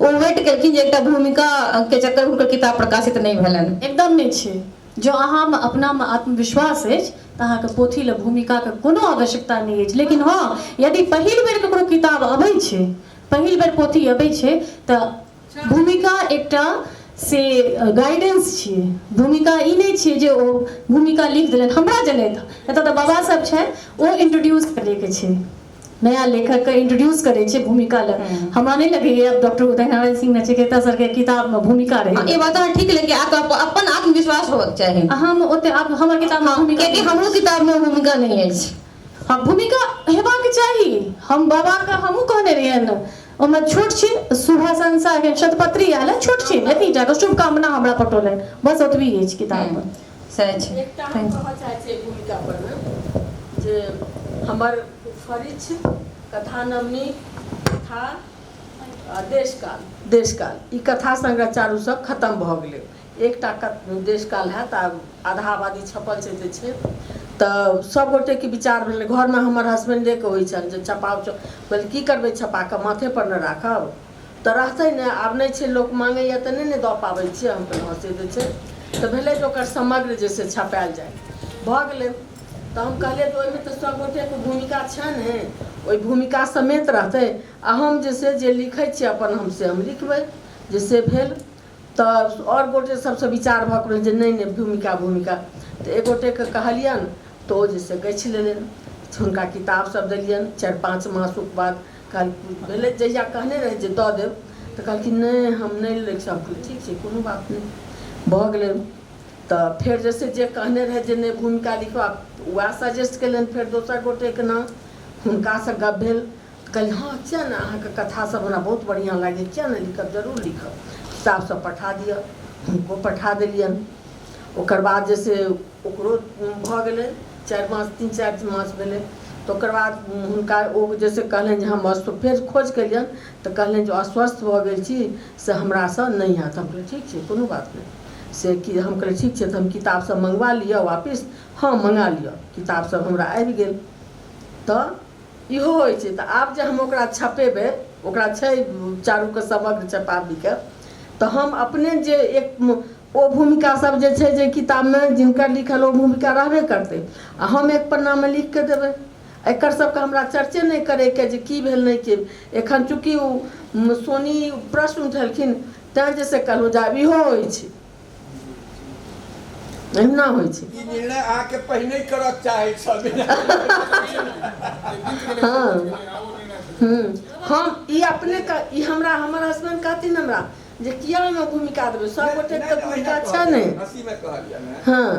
Speaker 7: ओ वेट केलखिन जे एकटा भूमिका के चक्कर हुनकर किताब प्रकाशित नहि भेलनि।
Speaker 1: एकदम नहि छै। जँ अहाँमे अपनामे आत्मविश्वास अछि तऽ अहाँके पोथी लए भूमिकाके कोनो आवश्यकता नहि अछि। लेकिन हँ, यदि पहिल बेर ककरो किताब अबै छै, पहिल बेर पोथी अबै छै, तऽ भूमिका एकटा से गाइडेंस छियै। भूमिका ई नहि छियै जे ओ भूमिका लिख देलनि। हमरा जनैत एतऽ तऽ बाबा सब छथि, ओ इंट्रोड्यूस करैके छै, नया लेखकके इंट्रोड्यूस करै छै भूमिका लए। हमरा नहि लगैए डॉक्टर उदय नारायण सिंह नचिकेता सरके किताबमे भूमिका रहै।
Speaker 7: ई बात अहाँ ठीक, लेकिन अपन आत्मविश्वास होबक चाही।
Speaker 1: हम ओते हमर किताबमे भूमिका,
Speaker 7: कियाकि हमरो किताबमे भूमिका नहि अछि।
Speaker 1: हँ, भूमिका हेबाक चाही। हम बाबाके हमहूँ कहने रहियनि, ओहिमे छोट छिन शुभाशंसा एखन शतपत्री आयल है, छोट छिन एतनी टाके शुभकामना हमरा पठौलनि, बस ओतबी अछि किताबमे।
Speaker 7: सएह छै।
Speaker 3: एकटा हम कहऽ चाहै छियै भूमिका परमे जे हमर फरिछ, कथा नवनी, कथा देशकाल, देशकाल ई कथा संग्रह चारू सब खतम भऽ गेलै। एकटा देशकाल हैत, आब आधा आबादी छपल छै जे छै। तऽ सब गोटेके विचार भेलै घरमे, हमर हसबैंडेके होइ छनि जे छपाउ। कहलियै की करबै छपा कऽ, माथे पर ने राखब तऽ रहतै ने। आब नहि छै, लोक माँगैए तऽ नहि ने दऽ पाबै छियै। हम कहलियै हँ, से जे छै तऽ भेलै जे ओकर समग्र जे से छपायल जाय। भऽ गेलै तऽ हम कहलियै जे ओहिमे तऽ सब गोटेके भूमिका छनि, ओहि भूमिका समेत रहतै, आ हम जे से जे लिखै छियै अपन हम से हम लिखबै जे से भेल। तऽ आओर गोटे सबसँ विचार भऽ गेल जे नहि नहि, भूमिका भूमिका। तऽ एक गोटेके कहलियनि तऽ ओ जे से गछि लेलनि। हुनका किताब सब देलियनि 4-5 मासक बाद। कहल भेलै जहिया कहने रहै जे दऽ देब, तऽ कहलखिन नहि, हम नहि लिख सकब। ठीक छै, कोनो बात नहि। भऽ गेलै तऽ फेर जे से जे कहने रहै जे नहि भूमिका लिखबा, वएह सजेस्ट केलनि फेर दोसर गोटेके नाम। हुनकासँ गप भेल, कहलियै हँ, किया नहि, अहाँके कथा सब हमरा बहुत बढ़िआँ लागैए, किया नहि लिखब, जरूर लिखब, किताब सब पठा दिअ। हुनको पठा देलियनि। ओकर बाद जे से ओकरो भऽ गेलै 4 मास, 3-4 मास भेलै। तऽ ओकर बाद हुनका ओ जे से कहलनि जे हम फेर खोज केलियनि तऽ कहलनि जे अस्वस्थ भऽ गेल छी, से हमरासँ नहि हैत। हम कहलियै ठीक छै, कोनो बात नहि। से कि हम कहलियै ठीक छै, तऽ हम किताब सब मङ्गवा लिअ वापिस। हँ, मङ्गा लिअ। किताब सब हमरा आबि गेल। तऽ इहो होइ छै। तऽ आब जे हम ओकरा छपेबै, ओकरा छै चारूके समग्र छपाबीके, तऽ हम अपने जे एक ओ भूमिका सब जे छै जे किताबमे जिनकर लिखल ओ भूमिका रहबे करतै, आ हम एक पन्नामे लिख कऽ देबै। एकर सबके हमरा चर्चे नहि करैके जे की भेल नहि की। एखन चूँकि ओ सोनी प्रश्न उठेलखिन तैँ जे से कहलहुँ जे आब इहो होइ छै, एहिना होइ छै।
Speaker 8: ई निर्णय अहाँके पहिने करक चाहै छल।
Speaker 3: हँ, हम ई अपने ई हमरा हमर हसबैंड कहथिन हमरा जे किया ओहिमे भूमिका देबै, सब गोटेके तऽ भूमिका छै ने।
Speaker 8: हँसीमे कहलियै ने।
Speaker 3: हँ,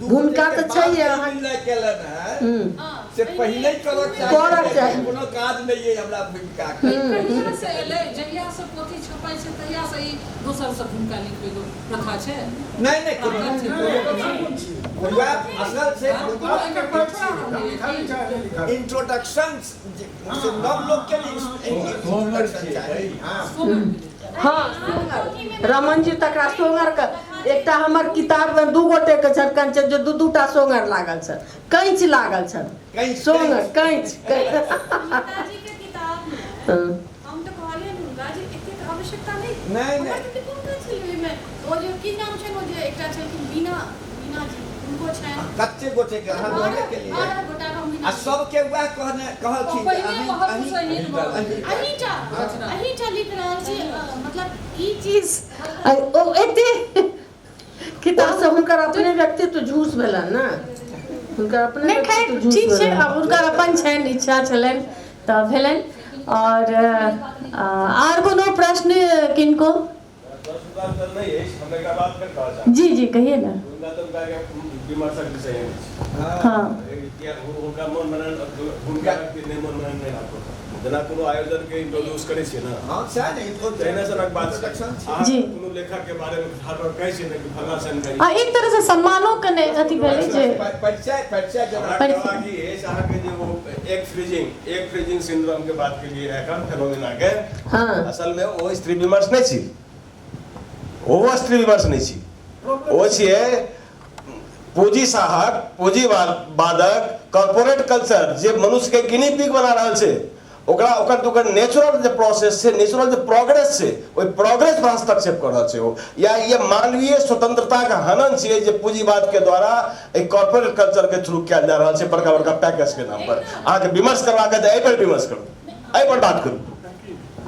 Speaker 3: भूमिका तऽ छैहे। अहाँ
Speaker 8: निर्णय केलनि हेँ से पहिने करक चाही।
Speaker 3: करक चाही।
Speaker 8: कोनो काज नहि अइ हमरा भूमिका के।
Speaker 4: कहिया से एलै? जहिया से पोथी छपाइ छै तहिया से ई दोसर से भूमिका लिखबै के प्रथा छै।
Speaker 8: नहि नहि, कोनो वएह असल छै।
Speaker 4: कोनो एकर परंपरा रहलैए की?
Speaker 8: इंट्रोडक्शन से नव लोक के इंट्रोडक्शन चाही। हँ।
Speaker 4: सोमर भेलै।
Speaker 3: हँ, सोंगर रमन जी, तकरा सोंगर के एकटा हमर किताबमे दू गोटेके छनि कंच, जे दू दू टा सोंगर लागल छनि, कैंच लागल छनि।
Speaker 8: कैंच।
Speaker 3: सोंगर, कैंच।
Speaker 5: गीताजी के किताब मे हम तऽ कहलियनि हुनका जे एतेक आवश्यकता नहि।
Speaker 8: नहि, नहि।
Speaker 5: हमर तऽ कोन काज छलै ओहिमे? ओ जे की नाम छनि, ओ जे एकटा छलखिन बीना, बीना जी, हुनको छनि।
Speaker 8: कते गोटे के अहाँ कहबे केलियै।
Speaker 5: 12 गोटा के हम
Speaker 8: आ सबके वएह कहने कहलखिन जे
Speaker 4: पहिने
Speaker 8: अहीं
Speaker 4: महत्व
Speaker 8: अहीं
Speaker 4: से ही भऽ गेलै।
Speaker 5: अहींटा अहींटा लिख रहल छी, मतलब
Speaker 1: ई चीज ओ एते
Speaker 3: किताब से हुनकर अपने व्यक्तित्व झूस भेलनि ने, हुनकर अपने
Speaker 1: नहि, खैर
Speaker 3: व्यक्तित्व झूस
Speaker 1: ठीक छै।
Speaker 3: भेलनि।
Speaker 1: आब हुनकर अपन छनि, इच्छा छलनि तऽ भेलनि। आओर आर कोनो प्रश्न किनको?
Speaker 6: प्रश्न तऽ नहि अछि, हम एकटा बात फेर कहऽ चाहब।
Speaker 1: जी जी, कहिए ने।
Speaker 6: हुनका तऽ हुनका विमर्शक विषय नहि अछि।
Speaker 1: हँ।
Speaker 6: हुनका मन मनन, हुनका नहि मन मनन नहि राखू। जेना कोनो आयोजन के इंट्रोड्यूस करै छियै ने,
Speaker 8: हँ, सएह ने।
Speaker 6: तहिना सनक बात छै।
Speaker 8: इंट्रोडक्शन छै।
Speaker 6: अहाँ
Speaker 1: जी।
Speaker 6: कोनो लेखक के बारे मे हर बार कहै छियै ने कि फल्लाँ जानकारी।
Speaker 1: आ एक तरहसँ सम्मानो कने अथी भेलै जे
Speaker 8: परिचय, परिचय जेना
Speaker 6: हमरा कहबाक ई अछि अहाँके जे ओ एक फ्रीजिंग सिंड्रोम के बात केलिए एखन, फेनोमिना के। असल मे ओ स्त्री विमर्श नहि छी, ओ स्त्री विमर्श नहि छी, ओ छियै पूँजी साहक पूँजीवादक। कॉर्पोरेट कल्चर जे मनुष्यके गिनी पिग बना रहल छै, ओकरा ओकर ओकर नेचुरल जे प्रोसेस छै, नेचुरल जे प्रोग्रेस छै, ओहि प्रोग्रेस पर हस्तक्षेप कऽ रहल छै ओ। या ये मानवीय स्वतंत्रताके हनन छियै जे पूंजीवादके द्वारा एहि कॉर्पोरेट कल्चरके थ्रू कयल जा रहल छै बड़का बड़का पैकेजके नाम पर। अहाँके विमर्श करबाक तऽ एहि पर विमर्श करू, एहि पर बात करू।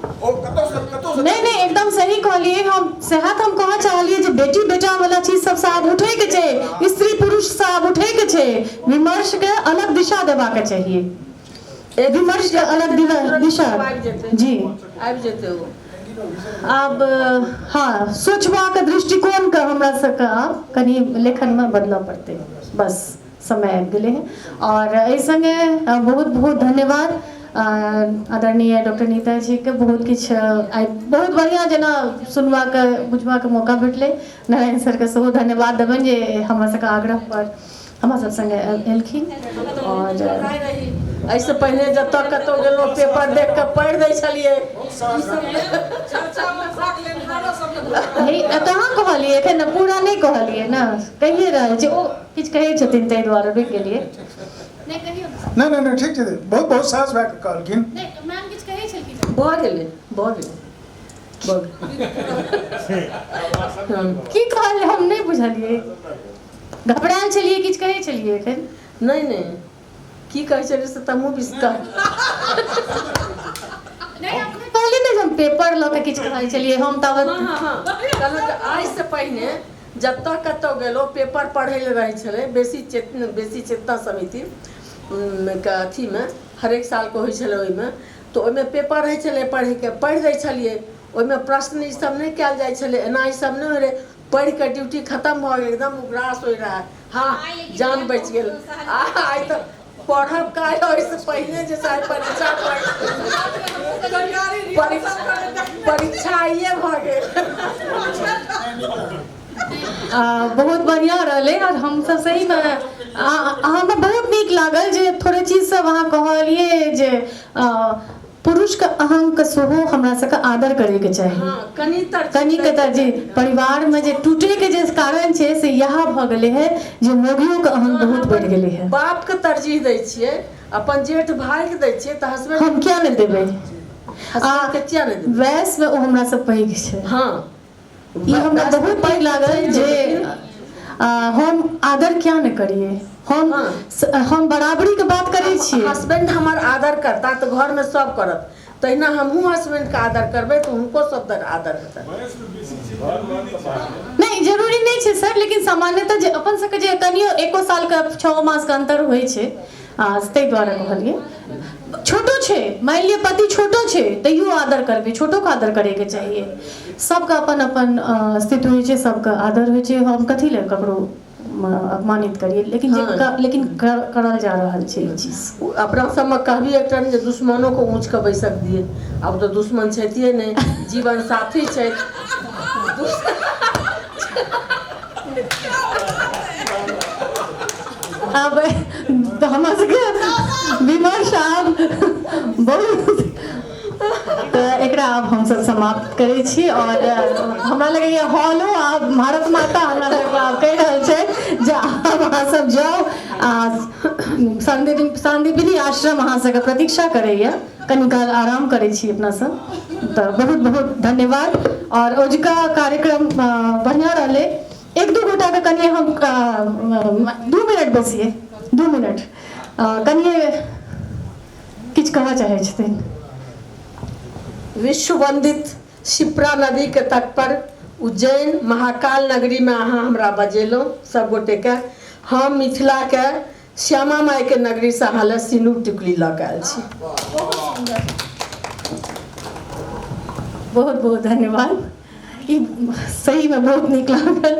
Speaker 8: ओ कतौसँ कतौसँ
Speaker 1: नहीं नहीं, एकदम सही कहलिए। हम सएह तऽ हम कहऽ चाहलिए जे बेटी बेटा वाला चीज सबसँ आब उठे के छै, स्त्री पुरुष से आब उठे के छै, विमर्श के अलग दिशा देबाक चाहिए, विमर्श के अलग दिशा।
Speaker 3: आबि जेतै।
Speaker 1: जी
Speaker 3: आबि जेतै ओ।
Speaker 1: आब हाँ, सोचबाक दृष्टिकोण के हमरा सबके आब कनि लेखनमे बदलऽ पड़तै, बस समय आबि गेलै हँ। आओर एहि सङ्गे बहुत बहुत धन्यवाद आदरणीय डॉक्टर नीता जीके, बहुत किछु आइ बहुत बढ़िआँ जेना सुनबाक बुझबाक मौका भेटलै। नारायण सरके सेहो धन्यवाद देबनि जे हमरा सबके आग्रह पर हमरा सब सङ्गे एलखिन। आओर
Speaker 3: एहिसँ पहिने जतऽ कतहु गेलहुँ पेपर देख कऽ पढ़ि दै छलियै।
Speaker 1: कहाँ कहलियै एखन पूरा नहि कहलियै ने, कहिए रहल छी, ओ किछु कहै छथिन ताहि दुआरे रुकि गेलियै।
Speaker 2: नहि नहि नहि, ठीक छै, बहुत बहुत साहस भए कऽ कहलखिन।
Speaker 3: भऽ गेलै भऽ गेलै।
Speaker 1: की कहलियै हम नहि बुझलियै, घबरायल छलियै, किछु कहै छलियै एखन?
Speaker 3: नहि नहि, की कहै छलियै से तऽ हमहूँ बिसर
Speaker 1: कहलियै ने जे हम पेपर लऽ कऽ किछु कहै छलियै हम ताबत।
Speaker 3: हँ हँ, कहलहुँ जे आइसँ पहिने जतऽ कतहु गेलहुँ पेपर पढ़ै लए रहै छलै, बेसी चेतना बेसी चेतना समिति के अथीमे हरेक सालके होइ छलै ओहिमे, तऽ ओहिमे पेपर रहै छलै पढ़ैके, पढ़ि दै छलियै, ओहिमे प्रश्न ईसब नहि कयल जाइ छलै, एना ईसब नहि होइ रहै, पढ़ि कऽ ड्यूटी खतम भऽ गेल, एकदम उग्रास होइ रहए, हँ जान बचि गेल। आइ तऽ पढ़ब काल्हि, ओहिसँ पहिने जे साहब परीक्षा परीक्षा आइए भऽ गेल।
Speaker 1: बहुत बढ़िआँ रहलै आओर हमसब सहीमे हमरा बहुत नीक लागल जे थोड़े चीज सब अहाँ कहलियै जे पुरुषके अहंके सेहो हमरा सबके आदर करैके चाही, कनि कतऽ जे परिवारमे जे टूटैके जे कारण छै से इएह भऽ गेलै हँ जे मौगियोके अहं बहुत बढ़ि गेलै हँ।
Speaker 3: बापके तरजीह दै छियै, अपन जेठ भाइके दै छियै, तऽ हसबैंड
Speaker 1: हम किया नहि देबै?
Speaker 3: हसबैंडके किया नहि देबै?
Speaker 1: वयसमे ओ हमरा से पैघ छै।
Speaker 3: हँ,
Speaker 1: ई हमरा बहुत पैघ लागल जे हम आदर किया नहि करियै, हम बराबरीके बात करै छियै।
Speaker 3: हसबैंड हमर आदर करता तऽ घरमे सब करत, तहिना हमहूँ हसबैंडके आदर करबै तऽ हुनको सब आदर हेतनि।
Speaker 1: नहि जरूरी नहि छै सर, लेकिन सामान्यतः जे अपन सबके जे कनियो एको सालके 6 मासके अन्तर होइ छै, ताहि दुआरे कहलियै। छोटो छै, मानि लिअ पति छोटो छै तैयो आदर करबै, छोटोके आदर करैके चाहिए। सबके अपन अपन अस्तित्व होइ छै, सबके आदर होइ छै, हम कथी लए ककरो अपमानित करियै, लेकिन जे लेकिन करल जा रहल छै ई चीज।
Speaker 3: अपना सबमे कहबी एकटा जे दुश्मनोके ऊँच कऽ बैसक दियै, आब तऽ दुश्मन छथिए नहि, जीवन साथी छथि।
Speaker 1: आब हमरा सबके विमर्श आब बहुत, तऽ एकरा आब हमसब समाप्त करै छी। आओर हमरा लगैए हॉलो आब भारत माता हमरा सबके आब कहि रहल छै जे आब अहाँ सब जाउ आ सांदीपनी आश्रम अहाँ सबके प्रतीक्षा करैए, कनी काल आराम करै छी अपना सब। तऽ बहुत बहुत धन्यवाद। आओर औजुका कार्यक्रम बढ़िआँ रहलै। एक दू गोटाके कनिए हम 2 मिनट बेसिए, 2 मिनट कनिए किछु कहऽ चाहै छथिन।
Speaker 3: विश्ववंदित शिप्रा नदी के तट पर उज्जैन महाकाल नगरी में अहाँ हमरा बजेलहुँ सब गोटे के। हम मिथिला के श्यामा माई के नगरी से अहाँ लए सिनूर टिकुली लऽ के आयल छी।
Speaker 1: बहुत बहुत धन्यवाद, ई सही में बहुत नीक लागल।